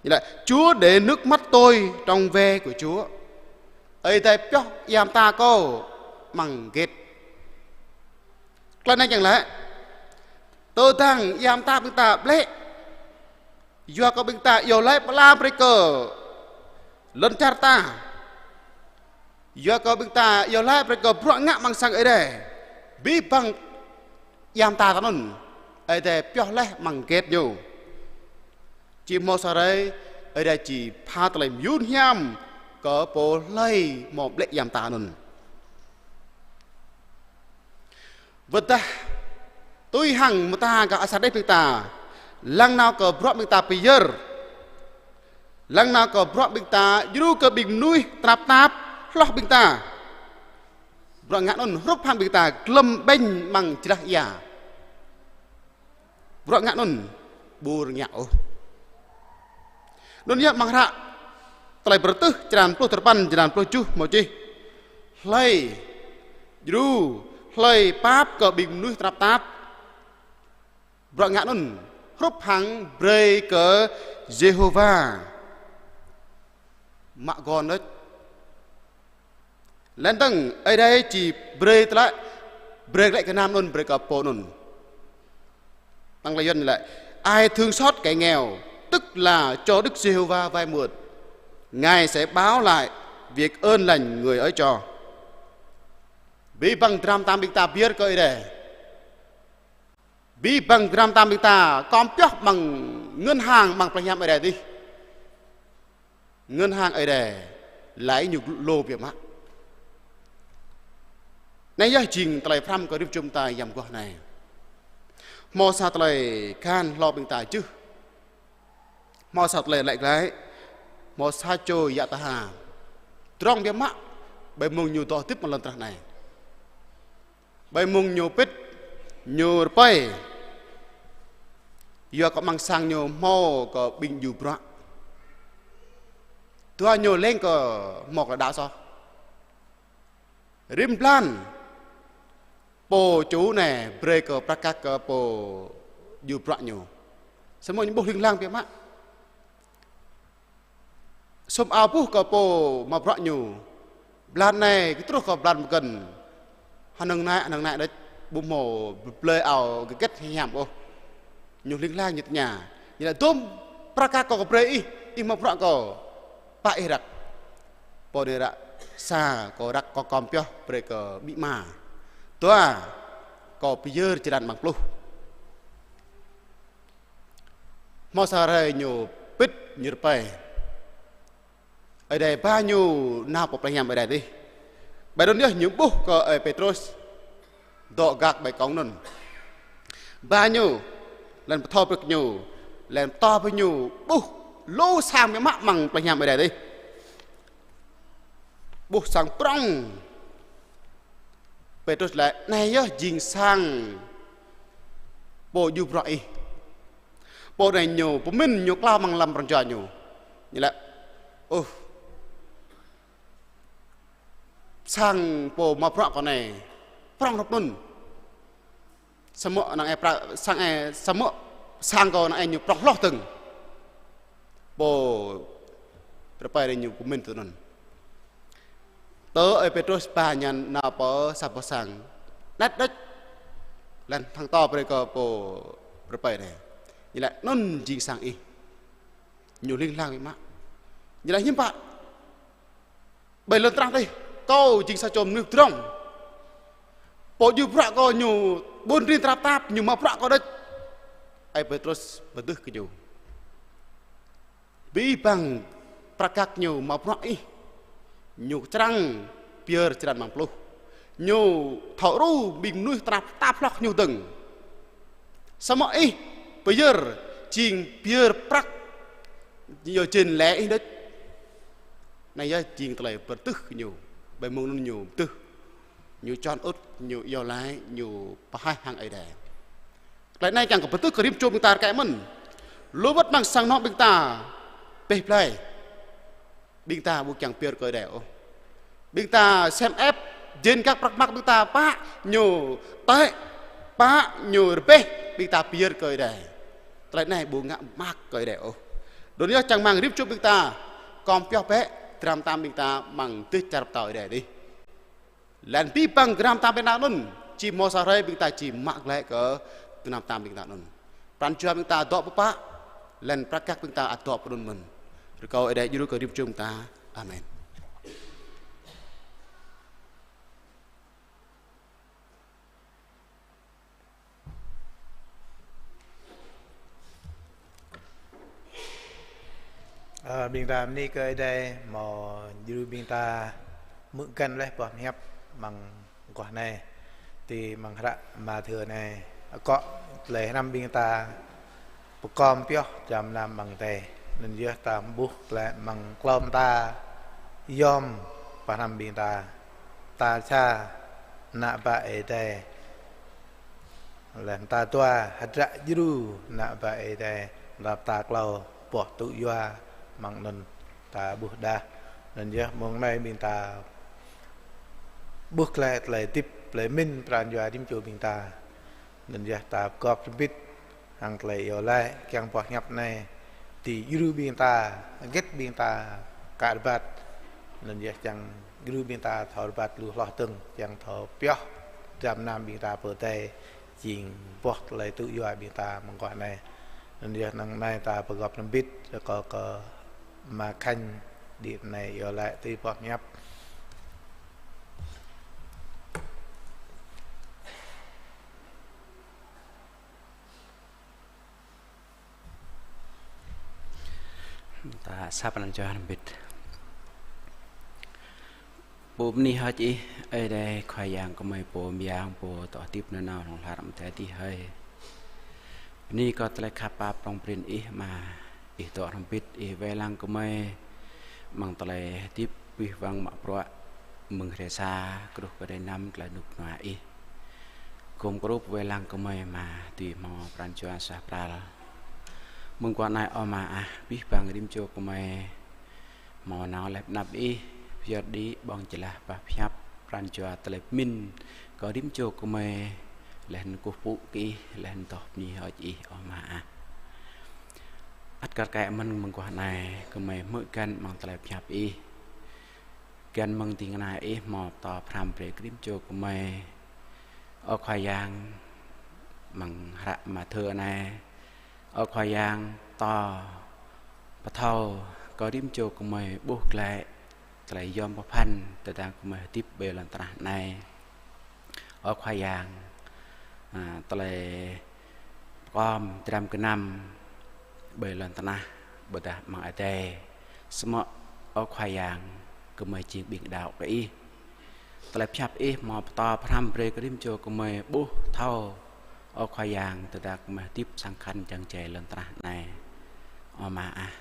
Ñu laĭ: "Chúa để nước mắt tôi trong ve của Chúa." Ơi Adai pioh ia mơta kâo amăng hơget. Tơlơi anai kiăng laĭ, tơdang ia mơta ƀing ta ƀlĕ, yua kơ ƀing ta iâu laĭ pơala brơi kơ lŏn čar ta. Yua kơ ƀing ta iâu laĭ brơi kơ bruă ngă amăng sang Ơi Adai. Abih bang ia mơta ta anŭn, Ơi Adai pioh laih amăng hơget ñu. Či hmâo sa hrơi, Ơi Adai či pha tơlơi mơyŭn hiam kơ pô hlơi hmâo ƀlĕ ia mơta anŭn. Wơ̆t dah tui hăng mơta gah asar đeh ƀing ta, lăng nao kơ bruă ƀing ta pơyơr, lăng nao kơ bruă ƀing ta djru kơ ƀing mơnuih tơnap tap hloh ƀing ta. Bruă ngă anŭn hrup hăng ƀing ta glŏm ƀañ amăng jrah ia. Bruă ngă anŭn ƀu rơngiă ôh. Anŭn yơh amăng hră Tơlơi Bơrơtuh črăn pluh duapăn, črăn pluh tơjuh hmâo čih: "Hlơi djru, hlơi pap kơ ƀing mơnuih tơnap tap." Bruă ngă anŭn hrup hăng brơi kơ Yêhôwa mă gŏn đôč. Laih dơ̆ng Ơi Adai či brơi tơlơi, brơi glaĭ gơnam anŭn brơi kơ pô anŭn. Tăng lĕ Yuan laĭ: "Ai thương xót kẻ nghèo, tức là cho Đức Giê-hô-va vay mượn, Ngài sẽ báo lại việc ơn lành người ấy cho." Abih bang dram tam ƀing ta pơyơr kơ Ơi Adai. Abih bang dram tam ƀing ta khŏm pioh amăng ngân hàng, amăng plei hiam Ơi Adai adih. Ngân hàng Ơi Adai, laih ñu lu biă mă. Anai yơh jing tơlơi pơhrăm kơ rĭm čô ƀing ta yăm guah anai. Hmâo sa tơlơi khan hlâo ƀing ta čih. Hmâo sa tơlơi laĭ glaĭ. Hmâo sa čô yă tha. Drŏng biă mă, ƀơi mông ñu dŏ hơdip amăng lŏn tơnah anai. Ƀơi mông ñu pĭt, ñu rơpơi. Yua kơ amăng sang ñu hmâo kơ ƀing djru bruă. Dua ñu leng kơ hmâo kơ đa soh. Rĭm blan, pô chủ anai brơi kơ prăk kăk kơ pô djru bruă ñu. Samơ̆ ñu ƀuh hling hlang biă mă. Sum ao ƀuh kơ pô mă bruă ñu. Blan anai kơ truh kơ blan pơkŏn. Hơnơ̆ng anai, hơnơ̆ng anai đôč, ƀu hmâo blơi ao hơget hiam ôh. Ñu hling hlang ñu tơña. Ñu laĭ: "Dôm prăk kăk kâo kơ brơi ih, ih mă bruă kâo. Pă ih răk?" Pô anai laĭ: "Sa kâo răk kâo khŏm pioh brơi kơ amĭ ama. Dua kâo pơyơr črăn amăng pluh." Hmâo sa hrơi ñu pĭt ñu rơpơi. Ơi Adai ba ñu nao pơ plei hiam Ơi Adai adih. Ƀơi anŭn yơh ñu ƀuh kơ ơi Pêtrôs dŏ gak ƀơi kông anŭn. Ba ñu, laih anŭn pơthâo brơi kơ ñu, laih anŭn pơtô brơi ñu ƀuh lu sang biă mă amăng plei hiam Ơi Adai adih. Ƀuh sang prŏng. Pêtrôs laĭ: "Anai yơh jing sang pô djru bruă ih." Pô anai ñu pơmĭn, ñu klao amăng lăm pran jua ñu. Ñu laĭ: "Ôh, sang pô mă bruă kâo anai prŏng hrup anŭn. Samơ̆ anăn ih prăk, sang ih, samơ̆ sang kâo anăn ih ñu prŏng hloh dơ̆ng." Pô rơpơi anai ñu pơmĭn tui anŭn. Tơ ơi Pêtrôs ba ñu nao pơ sa boh sang anet đôč, laih anŭn pơtô brơi kơ pô rơpơi anai. Ñu laĭ: "Anŭn jing sang ih." Ñu hling hlang biă mă. Ñu laĭ: "Hiư̆m pă? Ƀơi lŏn tơnah adih, kâo jing sa čô mơnuih pơdrŏng. Pô djru bruă kâo ñu ƀun rin tơnap tap, ñu mă bruă kâo đôč." Ơi Pêtrôs pơđih kơ ñu: "Abih bang prăk kăk ñu mă bruă ih, ñu črang pơyơr črăn amăng pluh. Ñu thâo djru ƀing mơnuih tơnap tap hloh ñu dơ̆ng. Samơ̆ ih pơyơr jing pơyơr prăk ñu jên lĕ ih đôč." Anai yơh jing tơlơi pơđih kơ ñu. Ƀơi mông anŭn ñu pơtưh, ñu čon ŭt, ñu iâu laĭ, ñu pơhaih hăng Ơi Adai. Tơlơi anai kiăng kơ pơtưh kơ rĭm čô ƀing ta rơkơi mơ̆n. Lu wơ̆t amăng sang anŏ ƀing ta pĕh plơi, ƀing ta ƀu kiăng pơyơr kơ Ơi Adai ôh. Ƀing ta sem ĕp, jên kăk prăk măk ƀing ta pă ñu tĕ, pă ñu rơbeh, ƀing ta pơyơr kơ Ơi Adai. Tơlơi anai ƀu ngă mơak kơ Ơi Adai ôh. Anŭn yơh čang rơmang rĭm čô ƀing ta, kŏm pioh bĕ dram tam ƀing ta amăng dêh čar pơtao Ơi Adai dih. Laih anŭn abih bang dram tam ƀing ta anŭn, či hmâo sa hrơi ƀing ta či mă glaĭ kơ dram tam ƀing ta anŭn. Pran jua ƀing ta dŏ pơpă, laih anŭn prăk kăk ƀing ta ăt dŏ pơ anŭn mơ̆n. Rơkâo Ơi Adai djru kơ rĭm čô ƀing ta. Amen. Ơ, ƀing ta bơni kơ Ơi Adai hmâo djru ƀing ta hmư̆ găn laih boh pơhiăp amăng mơguah anai, tui amăng hră Mathiơ anai. Akŏ tơlơi hrăm ƀing ta pơkom pioh dram gơnam amăng adai. Anŭn yơh ta ƀuh glaĭ amăng klâo mơta yom pơhrăm ƀing ta. Ta sa ană bă Ơi Adai. Laih anŭn ta dua hơdră djru ană bă Ơi Adai. Laih ta klâo boh tŭ yua amăng anŭn ta ƀuh đah. Anŭn yơh mông anai ƀing ta ƀuh glaĭ tơlơi hơdip, tơlơi pơmĭn pran jua rĭm čô ƀing ta. Anŭn yơh ta pơgop rơmbit hăng tơlơi iâu laĭ kiăng boh hiăp anai dưi djru ƀing ta, hơget ƀing ta ka rơbat. Anŭn yơh čang djru ƀing ta thâo rơbat lu hloh dơ̆ng, čang thâo pioh dram gơnam ƀing ta pơ adai jing boh tơlơi tŭ yua ƀing ta mơguah anai. Anŭn yơh năng anai ta pơgop rơmbit, rơkâo kơ Ama Khanh đĭ anai iâu laĭ tui boh hiăp. Ta sa pran jua rơmbit. Pô bơni hơơč Ih, Ơi Adai Khua Yang gơmơi, Pô mơyang, Pô dŏ hơdip nanao hlŏng lar amăng adai adih hơi. Bơni kơ tơlơi khăp pap prŏng prin Ih, Ama. Ih dŏ hrŏm hơbĭt, Ih wai lăng gơmơi amăng tơlơi hơdip abih bang mă bruă mơ̆ng hrơi sa truh kơ hrơi năm tơlơi rơnŭk rơnua Ih. Gum kơrup wai lăng gơmơi, Ama, dưi hmâo pran jua suaih pral. Mơguah anai, ơ Ama ah, abih bang rĭm čô gơmơi hmâo nao laih pơ anăp Ih, pơyơr đĭ ƀơ̆ng jơlah pơhiăp pran jua tơlơi pơmĭn kơ rĭm čô gơmơi, laih anŭn kơkuh pơpŭ kơ Ih, laih anŭn dŏ bơni hơơč Ih, ơ Ama ah. Ăt kar kaĭ mơ̆n mơguah anai gơmơi hmư̆ găn amăng tơlơi pơhiăp Ih. Găn mơ̆ng ding kơna Ih hmâo pơtô pơhrăm brơi kơ rĭm čô gơmơi. Ơ Khua Yang, amăng hră Mathiơ anai, ơ Khua Yang, pơtô pơthâo kơ rĭm čô gơmơi ƀuh glaĭ tơlơi yom pơphan tơdang gơmơi hơdip ƀơi lŏn tơnah anai. Ơ Khua Yang, a, tơlơi pơkom dram gơnam ƀơi lŏn tơnah ƀôdah amăng adai. Samơ̆, ơ Khua Yang, gơmơi jing ƀing đaŏ kơ Ih. Tơlơi pơhiăp Ih hmâo pơtô pơhrăm brơi kơ rĭm čô gơmơi ƀuh thâo, ơ Khua Yang, tơdang gơmơi hơdip sang khăn jăng jai lŏn tơnah anai, ơ Ama ah.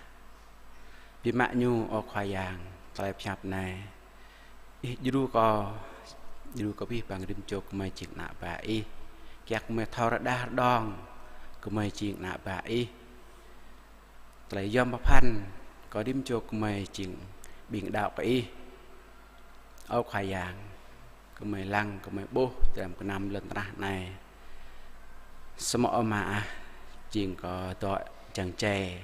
Biă mă ñu, ơ Khua Yang, tơlơi pơhiăp anai Ih djru kơ, djru kơ abih bang rĭm čô gơmơi jing ană bă Ih. Kiăng gơmơi thâo rơđah rơđông gơmơi jing ană bă Ih. Tơlơi yom pơphan kơ rĭm čô gơmơi jing ƀing đaŏ kơ Ih. Ơ Khua Yang, gơmơi lăng, gơmơi ƀuh dram gơnam lŏn tơnah anai. Samơ̆, ơ Ama ah, jing kơ dŏ jăng jai,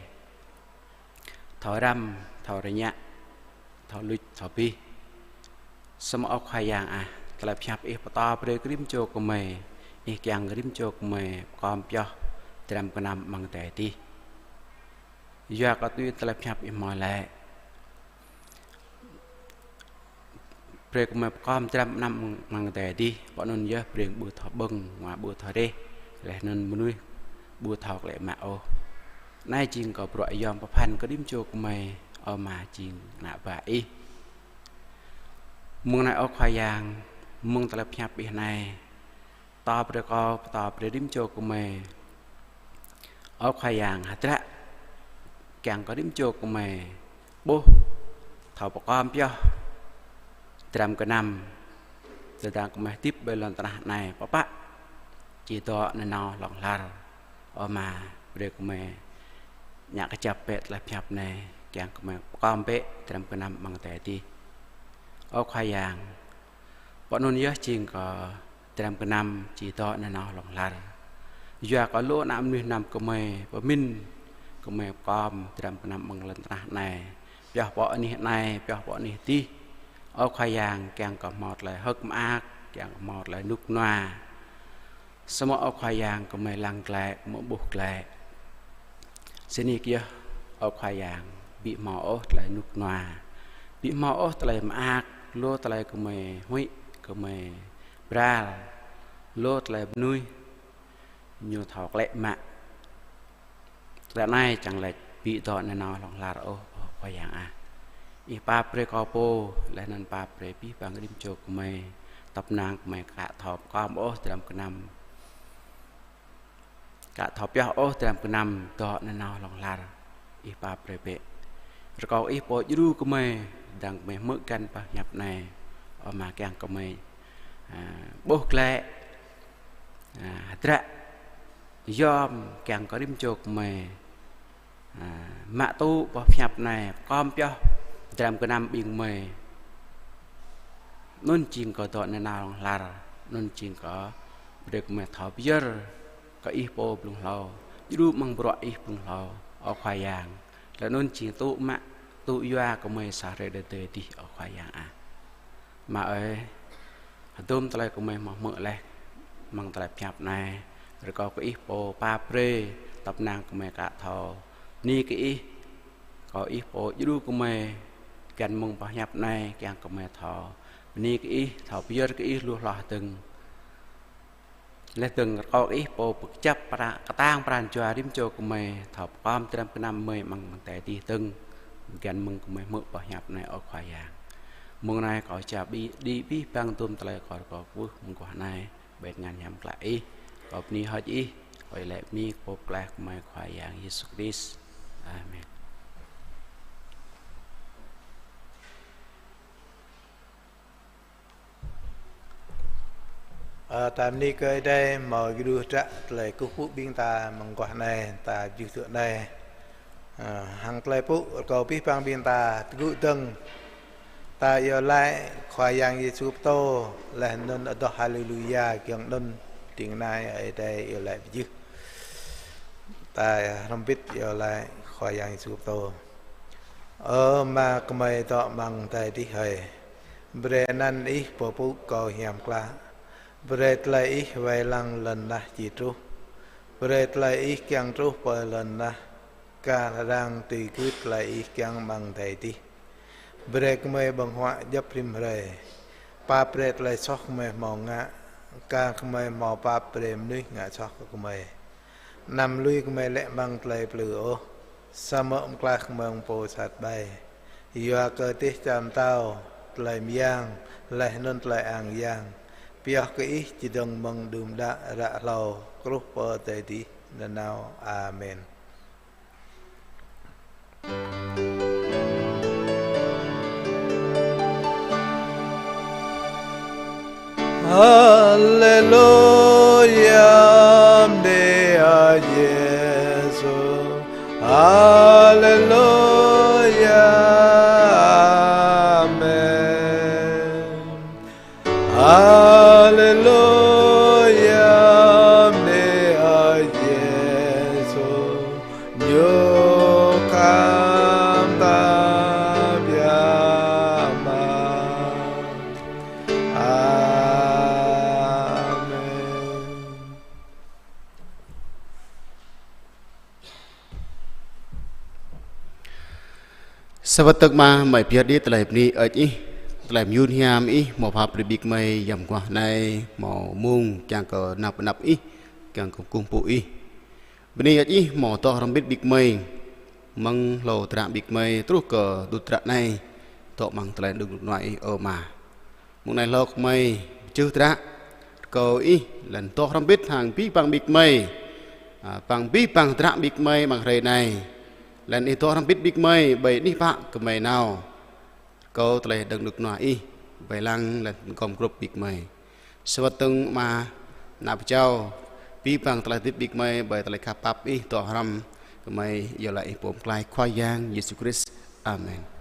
thâo răm, thâo rơñă, thâo luč, thâo abih. Samơ̆, ơ Khua Yang ah, tơlơi pơhiăp Ih pơtô brơi kơ rĭm čô gơmơi, Ih kiăng kơ rĭm čô gơmơi pơkom pioh dram gơnam amăng adai adih. Yua kơ tui tơlơi pơhiăp Ih hmâo laĭ, brơi gơmơi pơkom dram gơnam amăng adai adih, pơ anŭn yơh brơi ƀu thâo ƀơ̆ng, ngă ƀu thâo reh, laih anŭn mơnuih ƀu thâo glaĭ mă ôh. Anai jing kơ bruă yom pơphan kơ rĭm čô gơmơi, ơ Ama, jing ană bă Ih. Mơ̆ng anai, ơ Khua Yang, mơ̆ng tơlơi pơhiăp Ih anai, pơtô brơi kơ, pơtô brơi rĭm čô gơmơi. Ơ Khua Yang, hơdră kiăng kơ rĭm čô gơmơi ƀuh, thâo pơkom pioh dram gơnam, tơdang gơmơi hơdip ƀơi lŏn tơnah anai, pơpă či dŏ nanao hlŏng lar. Ơ Ama, brơi gơmơi ngă kơjăp bĕ tơlơi pơhiăp anai, kiăng gơmơi pơkom bĕ dram gơnam amăng adai adih. Ơ Khua Yang, pơ anŭn yơh jing kơ dram gơnam či dŏ nanao hlŏng lar. Yua kơ lu ană mơnuih anăm gơmơi pơmĭn, gơmơi pơkom dram gơnam amăng lŏn tơnah anai, pioh pơ anih anai, pioh pơ anih adih. Ơ Khua Yang, kiăng kơ hmâo tơlơi hơ̆k mơak, kiăng kơ hmâo tơlơi rơnŭk rơnua. Samơ̆ Ơ Khua Yang, gơmơi lăng glaĭ, gơmơi ƀuh glaĭ. Sĭt nik yơh, Ơ Khua Yang, ƀu hmâo ôh tơlơi rơnŭk rơnua, ƀu hmâo ôh tơlơi mơak, lu tơlơi gơmơi huĭ, gơmơi pral, lu tơlơi mơnuih ñu thâo klĕ mă. Tơlơi anai čang laĭ ƀu dŏ nanao hlŏng lar ôh, Ơ Khua Yang ah. Ih pap brơi kâo pô, laih anŭn pap brơi abih bang rĭm čô gơmơi, tơpă năng gơmơi ka thâo pơkom ôh dram gơnam, ka thâo pioh ôh dram gơnam dŏ nanao hlŏng lar. Ih pap brơi bĕ. Rơkâo Ih pô djru gơmơi, tơdang gơmơi hmư̆ găn pơhiăp anai. Ơ Ama, kiăng gơmơi, a, ƀuh glaĭ, a, hơdră yom, kiăng kơ rĭm čô gơmơi, a, mă tŭ boh pơhiăp anai, pơkom pioh dram gơnam ƀing gơmơi. Anŭn jing kơ dŏ nanao hlŏng lar, anŭn jing kơ brơi gơmơi thâo pơyơr kơ Ih pô blung hlâo, djru amăng bruă Ih blung hlâo, Ơ Khua Yang. Laih anŭn jing tŭ mă, tŭ yua gơmơi sa hrơi tơdơi adih, Ơ Khua Yang ah. Ama ơi, hơdôm tơlơi gơmơi hmâo hmư̆ laih amăng tơlơi pơhiăp anai, rơkâo kơ Ih pô pap brơi, tơpă năng gơmơi ka thâo bơni kơ Ih, rơkâo Ih pô djru gơmơi găn mơ̆ng pơhiăp anai, kiăng gơmơi thâo bơni kơ Ih, thâo pơyơr kơ Ih lu hloh dơ̆ng. Laih dơ̆ng rơkâo Ih pô pơkơjăp pran, kơtang pran jua rĭm čô gơmơi, thâo pơkom dram gơnam gơmơi amăng adai adih dơ̆ng, găn mơ̆ng gơmơi hmư̆ pơhiăp anai, Ơ Khua Yang. Mông anai kâo ča ƀu đĭ abih bang hơdôm tơlơi kâo rơkâo kwưh mơguah anai, ƀơi tơngan hiam klă Ih, kâo bơni hơơč Ih, kâo iâu laĭ bơni kơ Pô Pơklaih gơmơi, Khua Yang Yêsu Krist. Amen. Ơ, ta bơni kơ Ơi Adai hmâo djru hơdră tơlơi kơkuh pơpŭ ƀing ta mơguah anai, ta djru tui anai. Ơ, hăng tơlơi pơpŭ rơkâo abih bang ƀing ta tơgŭ dơ̆ng. Ta iâu laĭ Khua Yang Yêsu pơtô, laih anŭn adoh Haleluya giŏng anŭn, ding anai Ơi Adai iâu laĭ pơjưh. Ta hrŏm hơbĭt iâu laĭ Khua Yang Yêsu pơtô. Ơ Ama gơmơi dŏ amăng adai adih hơi. Brơi anăn Ih pơpŭ kâo hiam klă. Brơi tơlơi Ih wai lăng lŏn tơnah či truh. Brơi tơlơi Ih kiăng truh pơ lŏn tơnah, kar hơdrăng tui gưt tơlơi Ih kiăng amăng adai adih. Brơi gơmơi ƀơ̆ng huă djŏp rĭm hrơi. Pap brơi tơlơi soh gơmơi hmâo ngă, kar gơmơi hmâo pap brơi mơnuih ngă soh kơ gơmơi. Anăm lui gơmơi lĕ amăng tơlơi plư ôh, samơ̆ pơklaih gơmơi mơ̆ng pô sat ƀai. Yua kơ dêh čar pơtao, tơlơi mơyang, laih anŭn tơlơi ang yang, pioh kơ Ih čơdơ̆ng mơ̆ng đưm đă ră hlâo truh pơ adai adih nanao. Amen. Haleluya, bơni Ơi Yêsu. Haleluya, amen. Haleluya, bơni Ơi Yêsu, ñu khăp ta biă mă. Amen. Sa wơ̆t tơ̆k mơ̆ mơi pơyơr đĭ tơlơi bơni hơơč Ih, tơlơi mơyun hiam Ih, hmâo pap brơi ƀing gơmơi yom mơguah anai, hmâo mông kiăng kơ anăp anăp Ih, kiăng kơ kơkuh pơpŭ Ih. Bơni hơơč Ih, hmâo dŏ hrŏm hơbĭt ƀing gơmơi, mơ̆ng hlâo hơdră ƀing gơmơi, truh kơ đŭt hơdră anai, dŏ amăng tơlơi đơ̆ng rơnŭk rơnua Ih, ơ Ama. Mông anai hlâo kơ gơmơi pơjưh hơdră, rơkâo Ih lăng dŏ hrŏm hơbĭt hăng abih bang ƀing gơmơi, a, bang abih bang hơdră ƀing gơmơi amăng hrơi anai. Lăng Ih dŏ hrŏm hơbĭt ƀing gơmơi, ƀơi anih pă gơmơi nao. Rơkâo tơlơi đơ̆ng rơnŭk rơnua Ih, wai lăng lĕ gom grup ƀing gơmơi. Sĭt tơ̆ng Ama, Ană Pơčô, abih bang tơlơi hơdip ƀing gơmơi ƀơi tơlơi khăp pap Ih dŏ hrŏm gơmơi, yua lĕ Ih pô pơklaih Khua Yang Yêsu Krist. Amen.